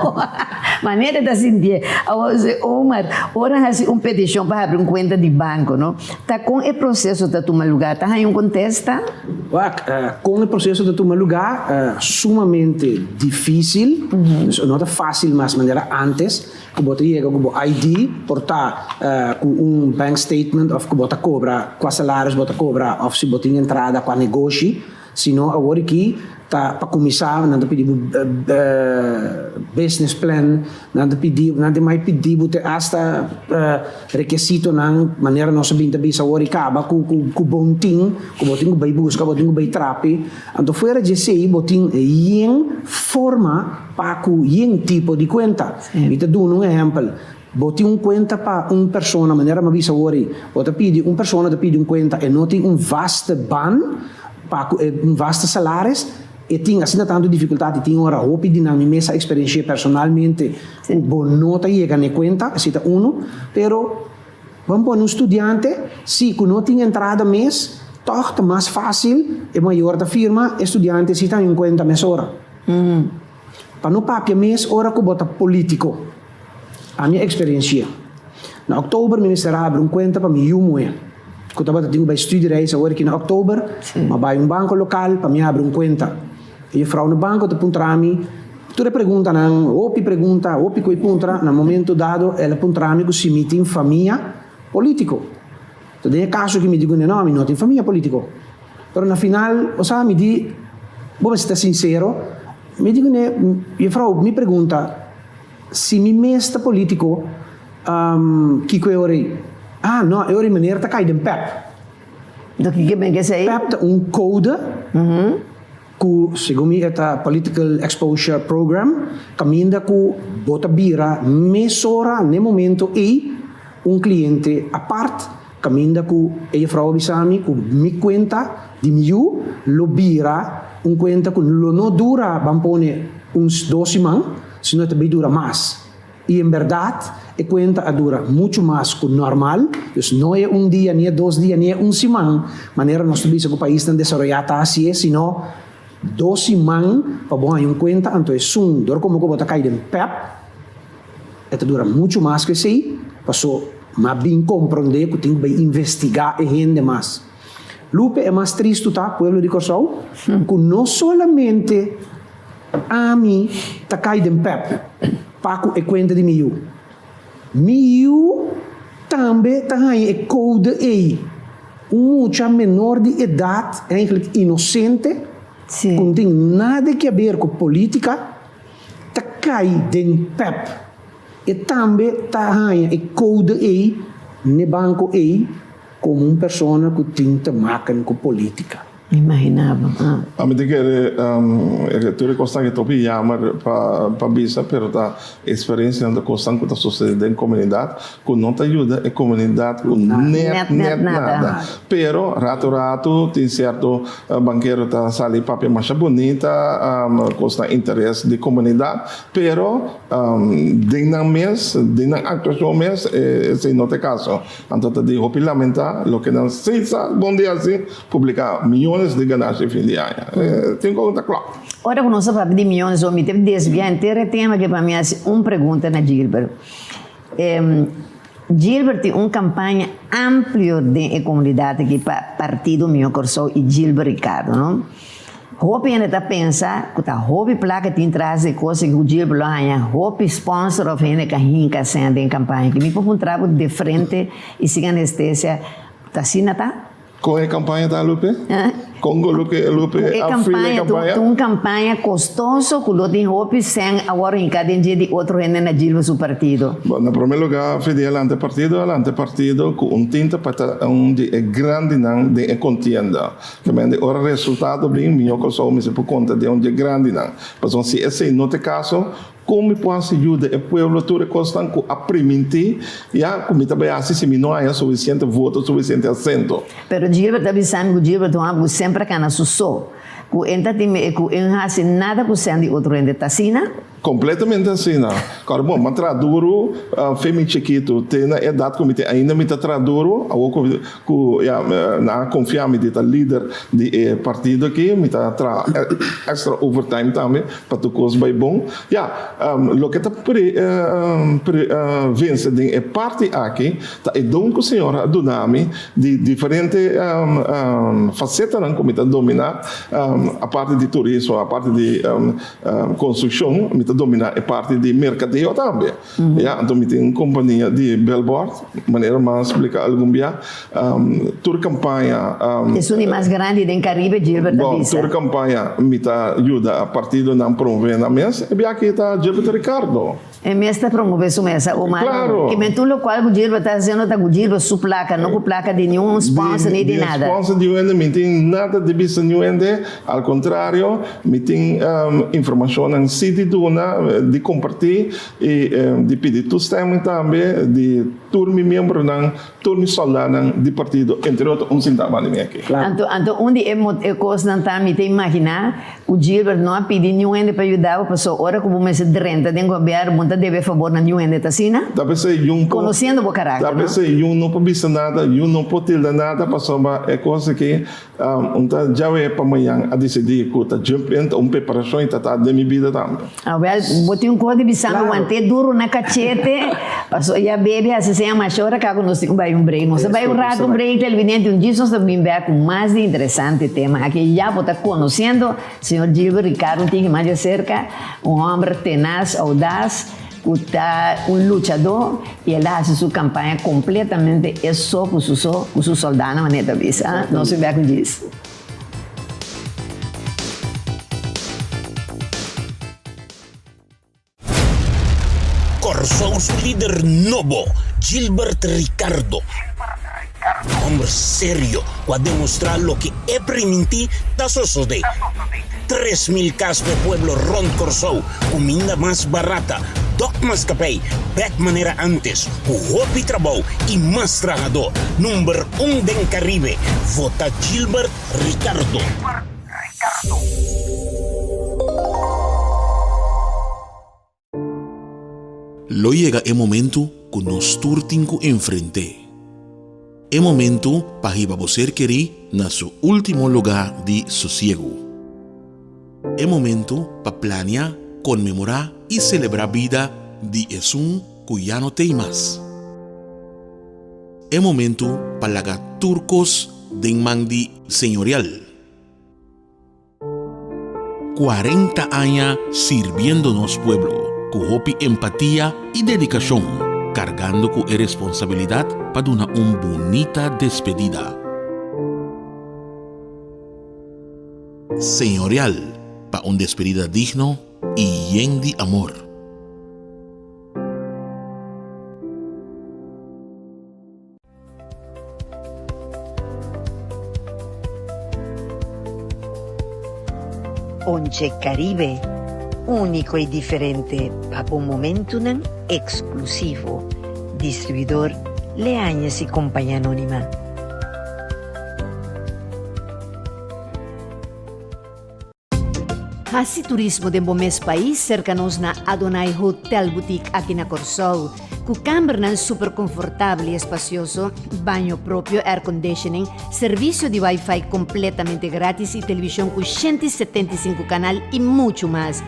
manera e ta sintié. Awor Omar ora hasi un peticion pa habri un cuenta di banco no. Ta kon e proseso ta tuma lugá? Ta haña un kontesta? Wak, kon e proseso ta tuma lugá? Sumamente difísil. Dus no ta fásil mas manera ántes, ku bo ta yega ku bo ID, por ta ku un bank statement òf ku bo ta kobra, kua salaris bo ta kobra òf si bo tin entrada kua negoshi. Si no awor aki ta pa kuminsá nan ta pidi bo business plan, nan ta pidi nan ta mai pidi bo te asta rekesitonan manera nos a bin ta bisa awor i kaba ku ku bon tin ku bo tin ku bai buska bo tin ku bai trapi. Anto fuera di esei bo tin yen forma pa ku yen tipo di kuenta. Mi ta duna un ehèmpel. Bo tin un kuenta pa un persona, manera mi a bisa awor ei, bo ta pidi un persona ta pidi un kuenta, e no tin un vaste ban pa ku e un vaste salaris, e tin asina tantu difikultat i tin ora hopi di nan mi mes a eksperensh'é personalmente ku bo no ta yega na e kuenta, esei ta unu, pero ban pone un studiante si ku no tin entrada mes tòg ta mas fásil e mayor ta firma e studiante si ta haña un kuenta mesora. Pa no papia mes ora ku bo ta polítiko. Ami a eksperensia. Na òktober mi mester a habri un kuenta pa mi yu muhé ku tabata tin ku bai studiereis awor aki na òktober. Mi a bai un banko lokal pa mi habri un kuenta. E jufrou na banko ta puntra mi tur e preguntanan, hopi pregunta, hopi ku e puntra. Na momento dado el a puntra mi ku si mi tin famia polítiko. Ta den e kaso aki mi di kuné, no, mi no tin famia polítiko. Pero na final, bo sa, mi di, bo mester ta sinsero, mi di kuné, jufrou, mi pregunta, Si mi mes ta politico, Kiko e ora ei? Ah, no, e ora ei meneer ta kai den pep. Enton kiko ben esei? Pep ta un kode ku segun mi e ta Political Exposure Program, kaminda ku bo ta bira mesora n'e momento ei un kliente apart, kaminda ku e jefrou a bisa mi ku mi kuenta di mi yu lo bira un kuenta ku lo no dura ban pone un dos siman, sino e ta bay dura mas. I en bèrdat e kuenta a dura muchu mas ku nòrmal, dus no e un dia, ni e dos dia, ni e un siman, manera nos ta bisa ku paisnan desaroyá ta hasié, sino dos siman pa bo haña un kuenta, anto esun dor komo ku bo ta kai den pèp, e ta dura muchu mas ku esei, paso m'a bin komprondé ku tin ku bai investigá e hende mas. Lupe, e mas tristu ta, pueblo di Kòrsou, ku no solamente Ami ta kai den pèp pa ku e kuenta di mi yu. Mi yu tambe ta haña e koude ei. Un mucha menor di edat, eigenlijk inosente, ku no tin nada ke aber ku polítika, ta kai den pèp. E tambe ta haña e koude ei n'e banko ei komo un persona ku tin te maken ku polítika. Imaginá bo, ah. Ami ta kere tur e kosnan ke topi jammer pa bisa pero ta eksperensianan ta kosnan ku ta sosede den komunidat ku no ta yuda e komunidat ku nèt nèt nada. Pero ratu ratu tin sierto bankero ta sali papia masha bunita kosnan interes di komunidat pero den nan mes den nan aktuashon mes esei no ta e kaso. Anto ta di hopi lamentá loke nan si sa bon di hasi. Publica miyones di ganashi fin di aña. Tin con ta cla. Ora cu nos a papia di miyones mi ta desvia henter e tema ke pa mi haci un pregunta na Gilbert. Gilbert tin un campaña amplio den e comunidad aki pa Partido Mihó Kòrsou y Gilbert Ricardo, no? Hopi hende ta pensa cu ta hopi placa tin tras di cos aki cu Gilbert lo haña hopi sponsor of hende ka hinca sèn den campaña aki. Mi por puntra bo de frente y sin anestesia, ta asina ta? Kon e kampaña ta, Lupe? Kon ku Lupe Lupe a fila e kampaña? Ta un kampaña kostoso ku lo tin hopi sèn awor hinká den dje di otro hende na Gilbert su partido. Bon, na promé lugá Fidel a lanta e partido, a lanta e partido ku un tinta pa ta un di e grandinan den e kontienda. Kemende ora resultado bin, mihó Kòrsou mester por konta den un di e grandinan. Pasobra si esei no ta e kaso, Kon mi por hasi yuda e pueblo tur e kosnan ku a primintí ya ku mi ta bai hasi si mi no haña sufisiente voto, sufisiente asento? Pero Gilbert ta bisa mi ku Gilbert ta un hòmber ku semper a kana su so, ku e ta tin ku e no hasi nada ku sèn di otro hende. Ta asina? Kompletamente asina. Kòrda bon, mi a traha duru fe mi chikitu te na e edat ku mi tin ainda mi ta traha duru. Awor ku Ku ya nan a konfia mi di ta lider di e partido aki, mi ta traha extra overtime tambe pa tur kos bai bon. Ya, loke ta vense den e parti aki ta e don ku Señor a duna mi di diferente fasetanan ku mi ta domina, aparte di turismo, aparte di konstrukshon, mi ta domina e parti di merkadeo tambe. Ya, anto mi tin un kompania di billboard, manera mi a splika algun bia, tur kampaña. Esun di mas grandi den Karibe, Gilbert ta bisa. Bon, tur kampaña mi ta yuda partidonan promove nan mes, e bia aki ta Gilbert Ricardo. E mes ta promove su mes, Omar. Klaro. Ke men tur lokual ku Gilbert ta hasiendo ta ku Gilbert su plaka, no ku plaka di niun sponsor ni di nada. Di sponsor di un hende mi tin nada di bisa niun hende, al kontrario. Mi tin informashonnan si di duna, di kompartí i di pidi toestemming tambe di tur mi miembronan, tur mi sòldánan di partido, entre otro un sintá banda mi aki. Anto, anto un di e e kosnan ta mi ta imaginá ku Gilbert no a pidi niun hende pa yuda bo pasobra ora ku bo mester drenta den gobièrnu bo no ta debe fabor na niun hende, ta asina? Ta p'esei yun por. Konosiendo bo karakter, Ta no? p'esei yun no por bisa nada, yun no por tilda nada pasobra e kos aki Un ta djawe pa mañan a disidí ku ta jump in ta un preparashon i ta ta den mi bida tambe. Awel, bo tin un kos di bisa mi want'é duru na kachete, paso ya bebe hasi seña masha ora ka ku nos tin ku bai un break. Nos ta bai un rato un break televidente un djis nos ta bin bek ku mas di interesante tema aki. Ya bo ta konosiendo señor Gilbert Ricardo un tiki mas di aserka, un hòmber tenas, oudas. Cu ta un luchadó y el a haci su campaña completamente e so cu su so cu su soldanan manera ta bisa. Nos bin bek un djis. Kòrsou su lider nobo, Gilbert Ricardo. Hòmber serio ku a demostrá loke e primintí ta sosodé. 3000 kas p'e pueblo rònt Kòrsou, kuminda mas barata, dòk mas kapei, bèk manera ántes, ku hopi trabou i mas trahadó. Number un den Karibe, vota Gilbert Ricardo. Lo yega e momento ku nos tur tin ku enfrent'é. E momento pa hiba bo ser kerí na su último lugá di sosiegu. E momento pa plania, konmemorá i selebrá bida di esun ku ya no t'ei mas. E momento pa laga tur kos den man di Señorial. 40 aña sirbiendo nos pueblo ku hopi empatia i dedikashon, kargando ku e responsabilidat pa duna un bunita despedida. Señorial pa un despedida digno i yen di amor. Onche Caribe, úniko i diferente pa bo momentunan eksklusivo. Distribuidor Leañez i Compañía Anónima. Hasi turismo den bo mes pais serka nos na Adonai Hotel Boutique aki na Kòrsou. Ku kambernan super konfortabel i espasioso, baño propio, air conditioning, servisio di wifi kompletamente gratis i televishon ku 175 kanal i muchu mas.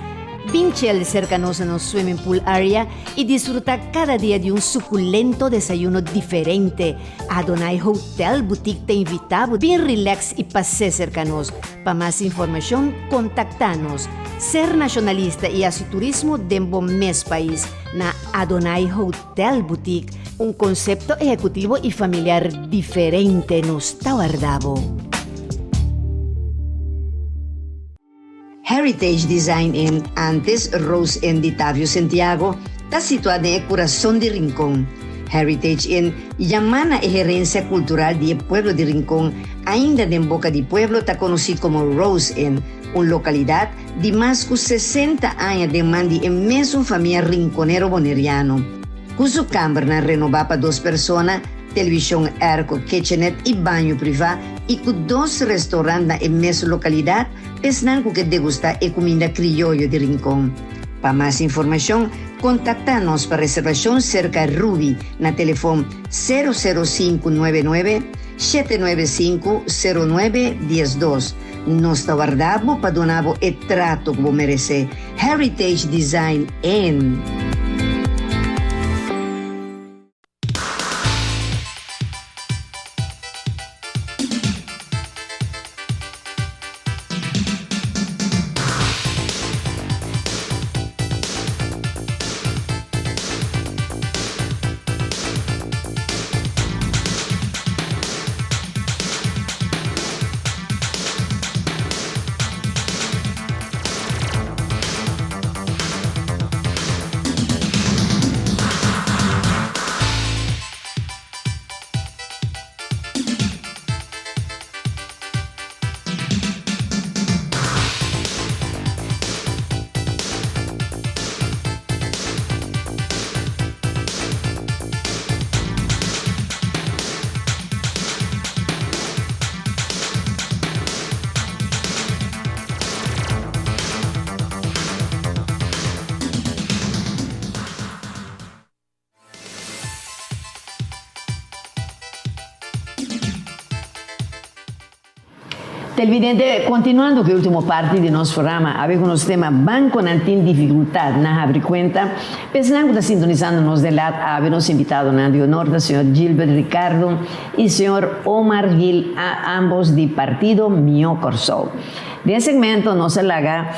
Bin chel serka nos na nos swimming pool area i disfruta kada dia di un sukulento desayuno diferente. Adonai Hotel Boutique ta invita bo bin relax i pas'é serka nos. Pa mas informashon kontaktá nos. Ser nashonalista i hasi turismo den bo mes pais na Adonai Hotel Boutique, un konsepto ehekutivo i familiar diferente nos ta warda bo. Heritage Design Inn, antes Rose Inn di Tavio Sentiago, ta situá den e kurason di Rincon. Heritage Inn yamá na e herensia kultural di e pueblo di Rincon, ainda den boka di pueblo ta konosí komo Rose Inn, un lokalidat di mas ku 60 aña den man di e mesun famia rinconero boneriano. Ku su kambernan renobá pa dos persona, televishon airco, kitchenet i baño privá i ku dos restaurant na e mesun lokalidat, Esnan ku ke degustá e kuminda krioyo di Rincon. Pa mas informashon, kontaktá nos pa reservashon serka Ruby na telefon 00599 795 09 12. Nos ta warda bo pa duna bo e trato ku bo meresé. Heritage Design Inn. Televidente, continuando cu e ultimo parti di nos programa, awe cu nos tema Banconan tin dificultad na habri cuenta, p'esnan cu ta sintonisando nos den laat awe nos invitadonan di honor ta señor Gilbert Ricardo y señor Omar Gil, ambos di Partido Mihó Kòrsou. Den e segmento nos a laga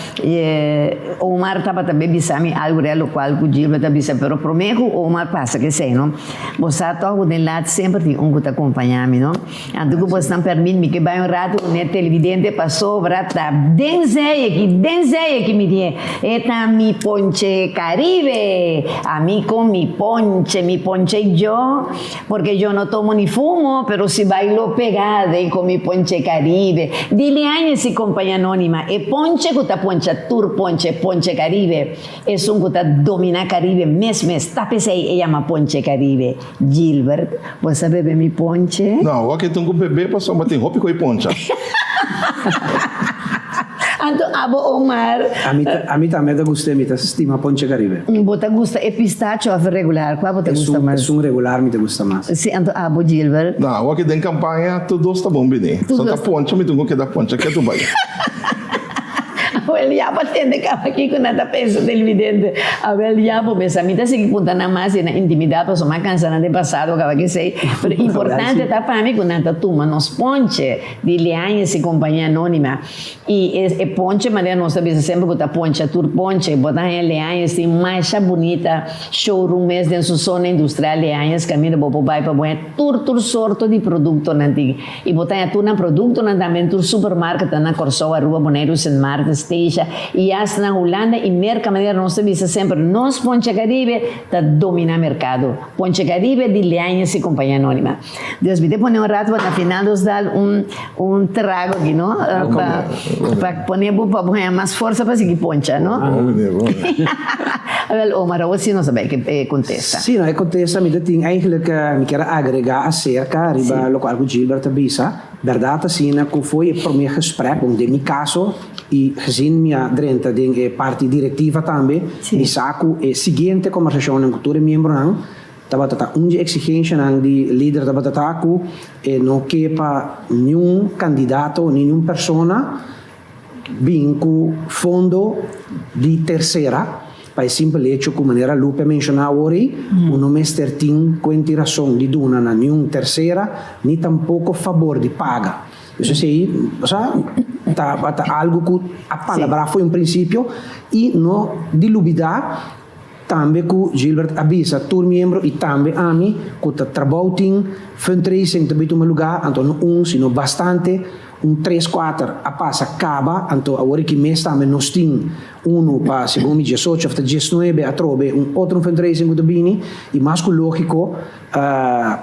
Omar tabata be bisa mi algu real lokual ku Gilbert a bisa pero prome ku Omar pasa ku esei no bo sa tòg ku den laat semper tin un ku ta kompañá mi no anto ku bosnan pèrmit mi ke bai un ratu ku ne. televidente pasobra ta den zij aki, den zij aki mi die. E ta mi ponche Caribe. Ami con mi ponche, mi ponche y yo, porque yo no tomo ni fumo, pero si bailo pegada y con mi ponche Caribe. Di Liañez y Compañía Anónima, e ponche cu ta poncha tur ponche, ponche Caribe. Esun cu ta domina Caribe mes mes, ta p'esey e yama ponche Caribe. Gilbert, bo sa bebe mi ponche? No, wak e tin cu bebe pasobra tin hopi cu e poncha. Anto abo Omar? Ami tambe ta gusta e, mi ta stima ponche Caribe. Bo ta gusta e pistacho of regular? Cua bo ta gusta mas? Esun regular mi ta gusta mas. Si, anto abo Gilbert? No, wak e den campaña tur dos ta bon bini. So ta poncha mi tin cu keda poncha ketu bai. Awel ya bo tende kaba kiko nan ta pensa televidente. Awel ya bo mester. Mi ta sigui punta nan mas den nan intimidat pasobra mi a kansa nan den pasado kaba kesei. Pero importante ta pa mi ku nan ta tuma nos ponche di Leañez y Compañia Anonima. I e ponche manera nos ta bisa semper ku ta poncha tur ponche. Bo ta haña Leañez tin masha bunita showroom mes den su zona industrial Leañez kaminda bo por bai pa bo haña tur tur sorto di produktonan tin. I bo ta haña tur nan produktonan tambe den tur supermarketnan na Kòrsou, Aruba, Boneiru, Sint Maarten, Statia i asta na Hulanda i Merka. Manera nos ta bisa semper, nos Ponche Caribe ta dominá merkado. Ponche Caribe di Leañez i Compañía Anónima. Dios mi te pone un rato pa na final nos dal un un trago aki no pa pa pone bo pa bo haña mas forsa pa sigui poncha no. Awel Omar awor si nos a bai ke kontesta. Si no e kontesta mi ta tin eigenlijk mi kier a agrega acerca riba locual cu Gilbert a bisa. Berdad asina cu foi e prome gesprek, bon den mi caso y gezien mi a drenta den e parti directiva tambe, mi sa cu e siguiente combersacionnan cu tur e miembronan tabata ta un di e exigencianan di lider tabata ta cu e no ke pa niun candidato ni niun persona bin ku fondo di tersera pa e simpel hecho ku manera Lupe a menshoná awor ei, ku no mester tin kuenta i rason di duna na niun tersera ni tampoko fabor di paga. Dus esei, osea, tabata algu ku a palabrá for un prinsipio i no di lubidá tambe ku Gilbert a bisa tur miembro i tambe ami ku ta trabou tin fundraising ta bai tuma lugá, anto no un sino bastante. Un tres kuater a pasa kaba, anto awor aki mes tambe nos tin unu pa segun mi diesocho of ta diesnuebe atrobe un otro fundraising ku ta bini i mas ku lógiko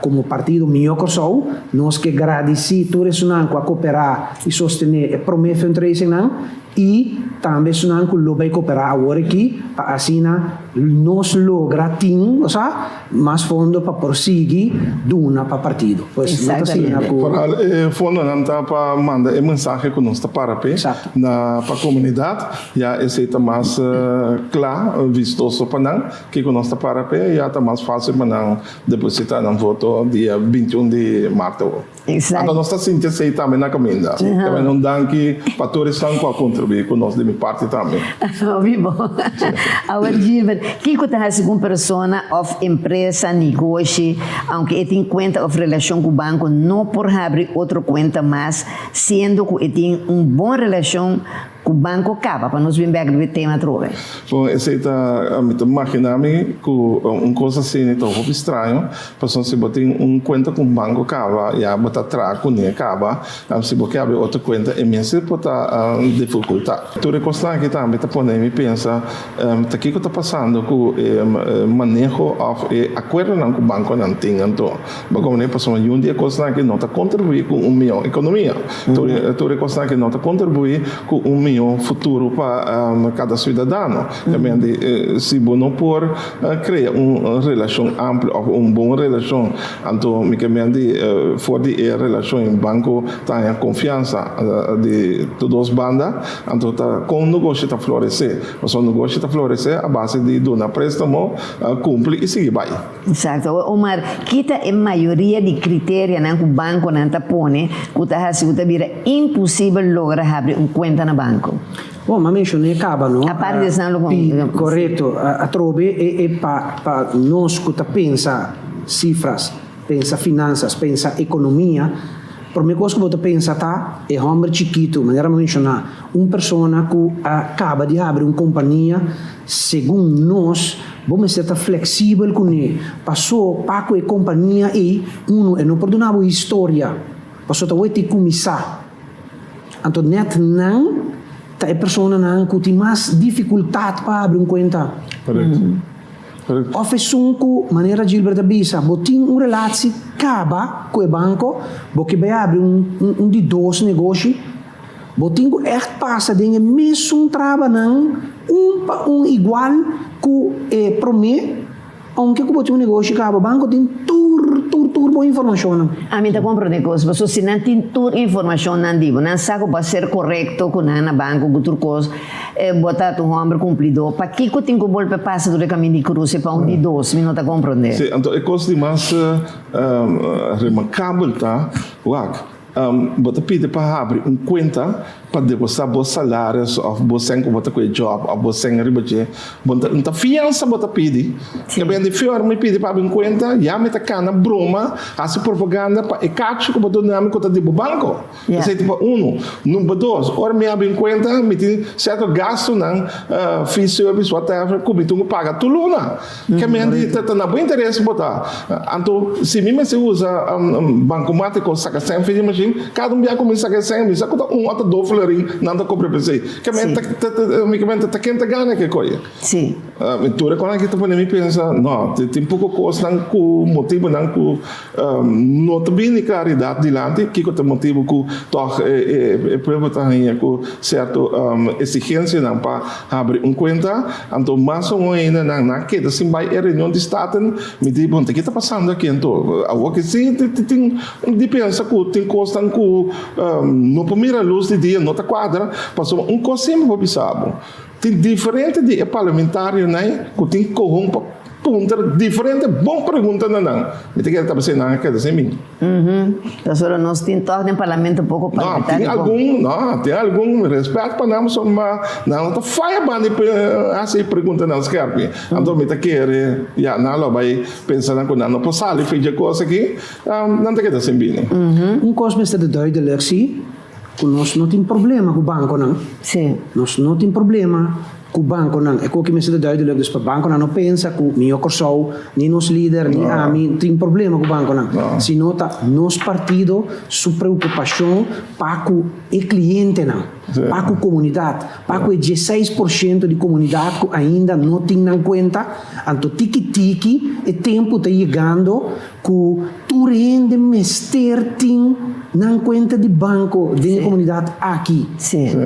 komo partido Mihó Kòrsou nos ke gradisí tur esunnan ku a koperá i sostené e promé fundraisingnan i tambe esunnan ku lo bai koperá awor aki pa asina nos logra tin, osea, Mas fondo pa por sigui duna pa partido. Pues no ta asina ku. Foral e fondonan ta pa manda e mensahe ku nos ta para p'e na pa komunidat. Ya esei ta mas kla, vistoso pa nan kiko nos ta para p'e. Ya ta mas fásil pa nan depositá nan voto dia 21 di mart awor. Anto nos ta sinti esei tambe na kaminda. Tambe un danki pa tur esnan ku a kontribuí ku nos di mi parti tambe. Hopi bon. Awor Gilbert, kiko ta hasi ku un persona òf empresa, negoshi, aunke e tin kuenta òf relashon ku banko, no por habri otro kuenta mas, siendo ku e tin un bon relashon Ku banko kaba pa nos bin bek riba e tema atrobe. Bon, esei ta, mi ta magina mi ku un kos asina ta hopi straño, pasobra si bo tin un kuenta ku un banko kaba, ya bo ta traha kuné kaba, si bo ke habri otro kuenta e mester por ta difikultá. Tur e kosnan aki tambe ta pone mi pensa ta kiko ta pasando ku e maneho òf e akuerdonan ku bankonan tin anto. Bo komprende? Pasobra yun di e kosnan aki no ta kontribuí ku un mihó ekonomia. Tur e kosnan aki no ta kontribuí ku un mihó futuro pa kada siudadano. Kamente, si bo no por krea un relashon amplio òf un bon relashon, anto mi ke men di for di e relashon e banko ta haña konfiansa di tur dos banda, anto ta kon negoshi ta floresé. Pasobra negoshi ta floresé a base di duna préstamo, kumpli i sigui bai. Exacto. Awor Omar, ki ta e mayoria di criterianan cu banconan ta pone cu ta haci cu ta bira imposibel logra habri un cuenta na banco? Bon, m'a mencion'é caba, no? Aparte di esnan lo con. Pi, corecto. Atrobe e e pa pa nos cu ta pensa cifras, pensa finanzas, pensa economia, prome cos cu bo ta pensa ta e homber chikito, manera m'a menciona, un persona cu a caba di habri un compania, segun nos, Bo mester ta flexibel kuné. Paso pa ku e kompania ei, unu, e no por duna bo historia, paso ta wet di kuminsá. Anto net nan ta e personanan ku tin mas difikultat pa habri un kuenta. Korekto. Korekto. Òf esun ku, manera Gilbert a bisa, bo tin un relatie kaba ku e banko, bo ke bai habri un un di dos negoshi, bo tin ku ègt pasa den e mesun trabanan un pa un igual ku e promé. Aunke ku bo tin un negoshi kaba, banko tin tur, tur, tur bo informashonnan. Ami ta komprende kos, pasobra si nan tin tur informashonnan di bo, nan sa ku bo a ser korekto ku nan na banko ku tur kos, bo ta un hòmber kumplidó, pakiko tin ku bolbe pasa tur e kaminda di kruse pa un di dos? Mi no ta komprende. Sí, anto e kos di mas remarkabel ta, wak, Bo ta pidi pa habri un kuenta pa depositá bo salaris òf bo sèn ku bo ta ku e jòb òf bo sèn riba dje. Bo ta ta fiansa bo ta pidi. Ke bende fior mi pidi pa habri un kuenta, ya mi ta kana broma, hasi propaganda pa e kachi ku bo duna mi ku ta di bo banko. Esei ta pa unu. Number dos, ora mi habri un kuenta mi tin sierto gastunan, fee service, whatever, ku mi tin ku paga tur luna. Ke men di ta na bo interes bo ta. Anto si mi mester usa bankomatiko saka sèn for di mashin, kada un bia ku mi saka e sèn mi sa ku ta un òf ta dos florin nan ta kobra p'esei. Ke men ta mi ke men ta ken ta gana ke koe. Tur e kosnan aki ta pone mi pensa, no, tin poko kosnan ku motibunan ku No ta bini klaridat dilanti kiko ta motibu ku tòg e pueblo ta haña ku sierto eksigensianan pa habri un kuenta. Anto mas aun ainda nan a keda sin bai e reunion di Staten. Mi di, bon, ta ke ta pasando aki anto? Awor ke si tin di pensa ku tin kosnan ku no por mira lus di dia, no ta kuadra, pasobra un kos semper por bisa bo, tin diferente di e parlamentarionan ku tin kohon pa Puntra diferente bon pregunta na nan. Mi ta kere ta pas'e nan a keda sin bin. Pasobra nos tin tòg den parlamento poko parlamentario bon. No, tin algun, no, tin algun respèt pa nan pasobra ma nan no ta faya banda di hasi e preguntanan skèrpi. Anto mi ta kere, ya, nan lo bai pensa nan ku nan no por sali for dje kos aki, nan ta keda sin bini. Un kos mester ta duidelijk si, ku nos no tin problema ku bankonan. Nos no tin problema ku bankonan. E koki mester ta duidelijk, dus pa bankonan no pensa ku Mihó Kòrsou, ni nos lider, ni ami tin problema ku bankonan. Sino ta nos partido su preokupashon pa ku e klientenan, pa ku komunidat, pa ku e dieseis por shento di komunidat ku ainda no tin nan kuenta. Anto tiki tiki e tempu ta yegando Ku tur hende mester tin nan kuenta di banko den e komunidat aki,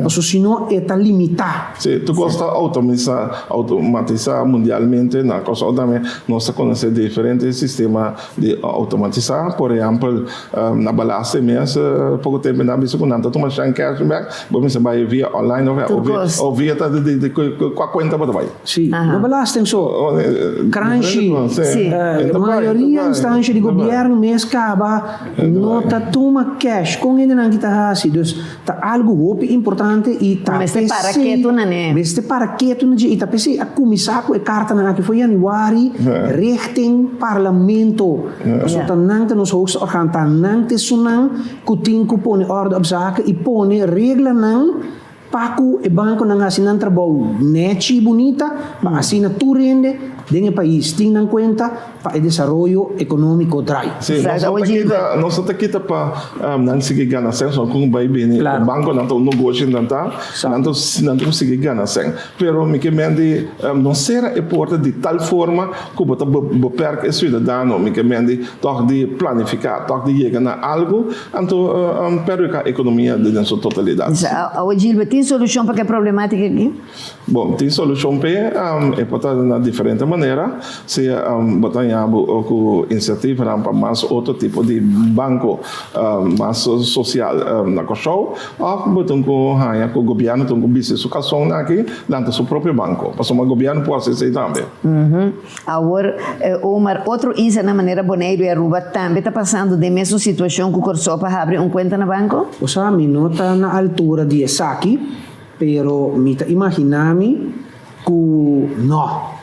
pasobra si no e ta limitá. Sí, tur kos ta outomatisá mundialmente. Na Kòrsou tambe nos ta konosé diferente sistema di outomatisá. Por ehèmpel, na Balaste mes poko tempu nan a bisa ku nan ta tuma shen cash bèk, bo mester bai via online òf via ta di kua kuenta bo ta bai. Sí, no belasting so, kranshi, mayoria instansha di gobierno mes kaba no ta tuma cash, kon hendenan ki ta hasi? Dus ta algu hopi importante i ta Mester para ketu na ne. Mester para ketu na dje i ta p'esei a kuminsá ku e kartanan aki for yanüari richting parlamento, pasobra ta nan ta nos hoogste orgaan, ta nan ta esunnan ku tin ku pone orde op zaken i pone reglanan Pa ku e bankonan hasi nan trabou nechi i bunita, pa asina tur hende den e pais tin nan kuenta pa e desaroyo ekonómiko drai. Sí, nos no ta kita, nos no ta kita pa nan sigui gana sèn, sino ku bai bini e bankonan ta un negoshi nan ta, nan ta nan ta ku sigui gana sèn. Pero mi ke men di no sera e porta di tal forma ku bo ta beperk e siudadano, mi ke men di tòg di planifiká, tòg di yega na algu Anto perjudica economia den su totalidad. Awe Gilbert, tin solucion pa ke problematica aki? Bon, tin solucion p'e, e por ta na diferente manera. Si bo ta haña bo cu iniciativanan pa mas otro tipo di banco mas social na Kòrsou, òf bo tin cu haña cu gobierno tin cu bisti su calzonnan aki lanta su propio banco, pasobra gobierno por haci esey tambe. Awor, Omar, otro islanan manera Boneiru i Aruba tambe ta pasando den mesun situashon ku Kòrsou pa habri un kuenta na banko? Osea, mi no ta na altura di esaki, pero mi ta imaginá mi ku nò.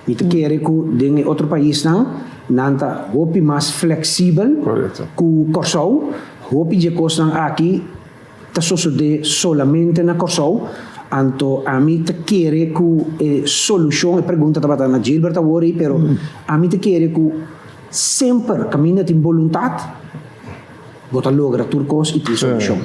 Mi ta kere ku den e otro paisnan nan ta hopi mas fleksibel ku Kòrsou. Hopi dje kosnan aki ta sosodé solamente na Kòrsou, anto ami ta kere ku e solushon, e pregunta tabata na Gilbert awor ei, pero ami ta kere ku semper kaminda tin boluntat. Bo ta logra tur kos i tin solushon.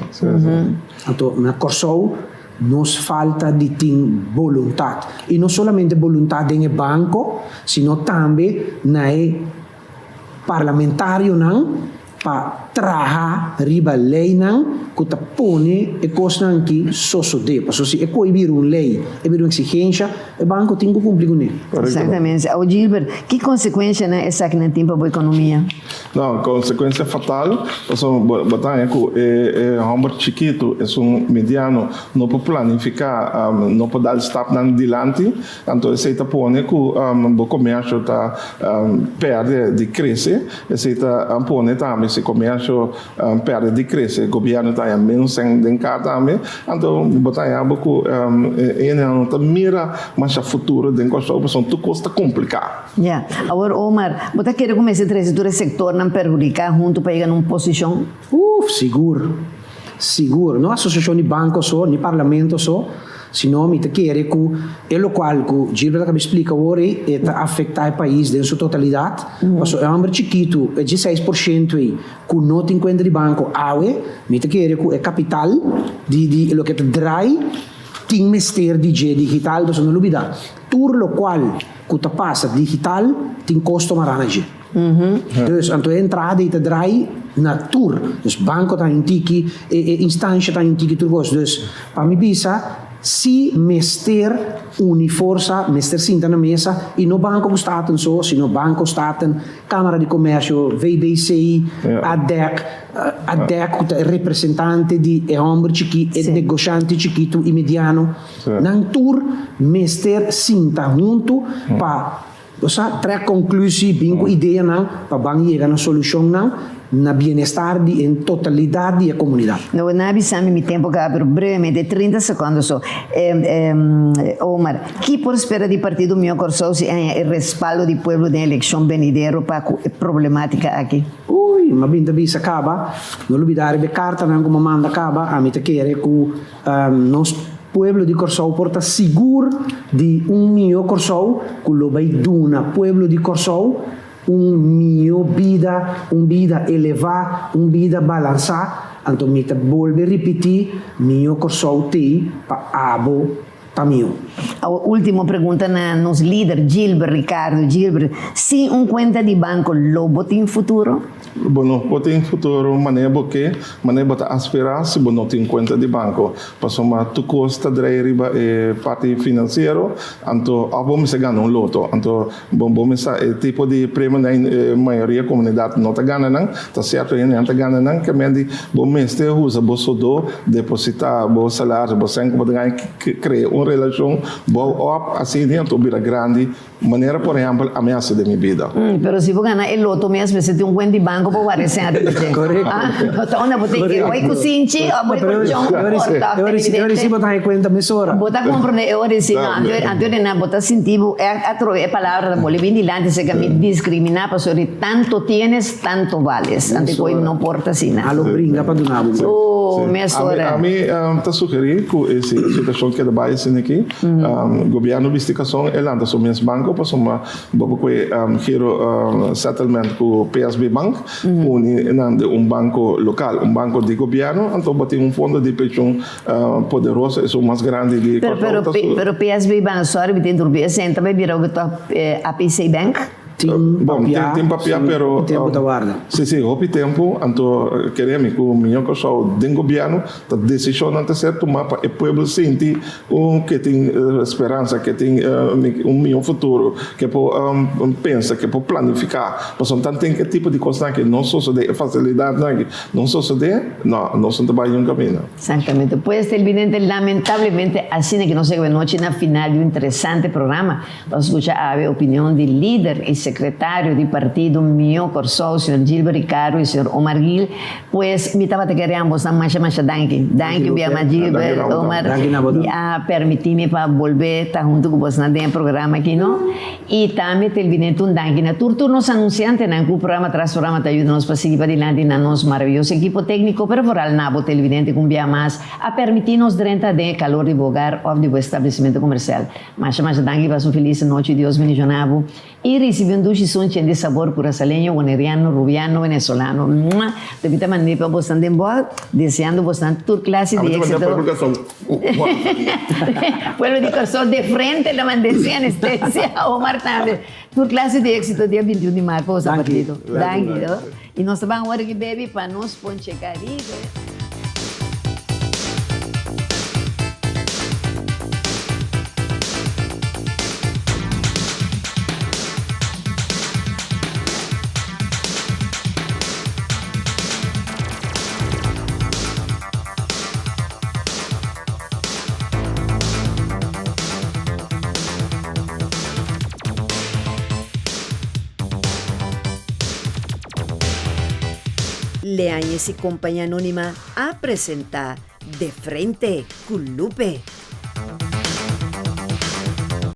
Anto na Kòrsou nos falta di tin boluntat. I no solamente boluntat den e banko, sino tambe na e parlamentarionan pa traha riba leinan ku ta pone e kosnan aki sosodé. Pasobra si e koi bira un lei, e bira un eksigensha, e banko tin ku kumpli kuné. Exactamente. Awor Gilbert, ki konsekuenshanan esakinan tin pa bo ekonomia? No, konsekuensia fatal, pasobra bo ta haña ku e hòmber chikitu, esun mediano, no por planifiká, no por dal stapnan dilanti. Anto esei ta pone ku bo komersio ta pèrdè di krese. Esei ta pone tambe si komersio pèrdè di krese, gobièrnu ta haña ménos sèn den kar tambe. Anto bo ta haña bo ku e hendenan no ta mira masha futuro den Kòrsou pasobra tur kos ta kompliká. Ya. Awor Omar, bo ta kere ku mester trese tur e sektornan perhudiká huntu pa yega na un posishon? Uf, sigur. Sigur. No asosiashon di banko so, ni parlamento so, sino mi ta kere ku e lokual ku Gilbert a kaba di splika awor ei, e ta afektá e pais den su totalidat. Pasobra e hòmber chikitu, e dieseis por shento ei, ku no tin kuenta di banko awe, mi ta kere ku e kapital di di loke ta drai tin mester di dje digital, pasobra no lubidá, tur lokual ku ta pasa digital tin kosto mará na dje. Dus anto e entrada ei ta drai na tur. Dus banko ta haña un tiki, e e instansha ta haña un tiki tur kos. Dus pa mi bisa si mester uni forsa, mester sinta na mesa i no banko ku Staten so, sino banko, Staten, Kamara di Komersio, VBC, ADEC, ADEC ku ta e representante di e hòmber chikí, e negoshante chikitu i mediano. Nan tur mester sinta huntu pa bo sa trek konklusi, bin ku ideanan pa ban yega na solushonnan na bienestar di en totalidat di e komunidat. No, nan a bisa mi mi tempu kaba, pero brevemente, 30 sekondo so. Omar, ki por spera di Partido Mihó Kòrsou si haña e respaldo di pueblo den elekshon benidero pa ku e problematika aki? Uy, m'a bin ta bisa kaba, no lubida riba e kartanan ku m'a manda kaba, ami ta kere ku Nos pueblo di Kòrsou por ta sigur di un mihó Kòrsou ku lo bai duna pueblo di Kòrsou un mihó bida, un bida elevá, un bida balansá. Anto mi ta bolbe ripití, mihó Kòrsou t'ei pa abo ta mihó. Awor último pregunta na nos lider Gilbert Ricardo. Gilbert, sin un kuenta di banko lo bo tin futuro? Bo no por tin futuro manera bo ke, manera bo ta aspirá si bo no tin kuenta di banko. Pasobra tur kos ta drei riba e parti finansiero, anto òf bo mester gana un loto. Anto bo bo mester sa e tipo di premionan e mayoria komunidat no ta gana nan, ta sierto hendenan ta gana nan, ke men di bo mester usa bo sodó, depositá bo salario, bo sèn ku bo ta gana, krea un relashon bou òp asina anto bira grandi. Manera por ehempel ami hasi den mi bida. Pero si bo gana e loto mes mester tin un kuenta di banko pa wara e sèn riba dje. Korekto. Ah, ta unda bo tin ke bai ku sinchi òf bai ku chon ku porta. E ora si, e ora si bo ta haña kuenta mesora. Bo ta komprende e ora si no. Anto anto di nan bo ta sinti bo ègt atrobe e palabra ta boli bin dilanti seka mi diskriminá pasobra di tanto tienes tanto vales. Anto koe no por ta asina. Alo bringa pa duna bo. Oh, mesora. Ami ta sugerí ku e situashon keda bai asina aki. Gobierno bisti cason e lanta su mes banco pasobra bo por coge giro settlement cu PSB Bank uni nan den un banco local, un banco di gobierno, anto bo tin un fondo di pensioen poderoso, esun mas grandi di Corsou. Pero pero PSB Bank, sorry mi ta interrumpi, esei ta bay bira oke APC Bank? Tin Bon, tin papia, tin papia sí, pero hopi tempu ta warda. Sí, sí, hopi tempu, anto kere mi ku miño Kòrsou den gobièrnu ta desishonnan ta ser tumá pa e pueblo sinti un ke tin speransa, ke tin un miño futuro, ke por pensa, ke por planifiká. Pasobra tanten e tipo di kosnan aki no sosodé, e fasilidatnan aki no sosodé, no, nos no ta bai niun kaminda. Exactamente. Pues televidente, lamentablemente asina ke nos yega anochi na final di un interesante programa. Pa skucha awe opinion di lider i sekretario di partido Mihó Kòrsou, señor Gilbert Ricardo i señor Omar Gil, pues mi tabata kere ambosnan masha masha danki. Danki un bia mas Gilbert, Omar, di a permití mi pa bolbe ta huntu ku bosnan den e programa aki no. I tambe telvidente un danki na tur tur nos anunsiantenan ku programa tras programa ta yuda nos pa sigui padilanti na nos maraviyoso ekipo tékniko, pero vooral na bo televidente ku un bia mas a permití nos drenta den e kalor di bo hogar òf di bo establesimentu komersial. Masha masha danki pasa un felis nochi Dios bendiciona bo y ricibi un. un dushi sunchi en di sabor Curaçaleño, Boneriano, Rubiano, Venezolano. Mua! Ta mi ta mand'é pa bosnan den bòl, deseando bosnan tur klase di éksito. Pueblo di Kòrsou. Pueblo di Kòrsou de frente ta mand'é sin anestesia. Omar tambe. Tur klase di éksito dia 21 di mart pa boso partido. Danki. I nos ta ban awor aki baby pa nos ponche Caribe. Leañez y Compañía Anónima a presenta De Frente cu Lupe.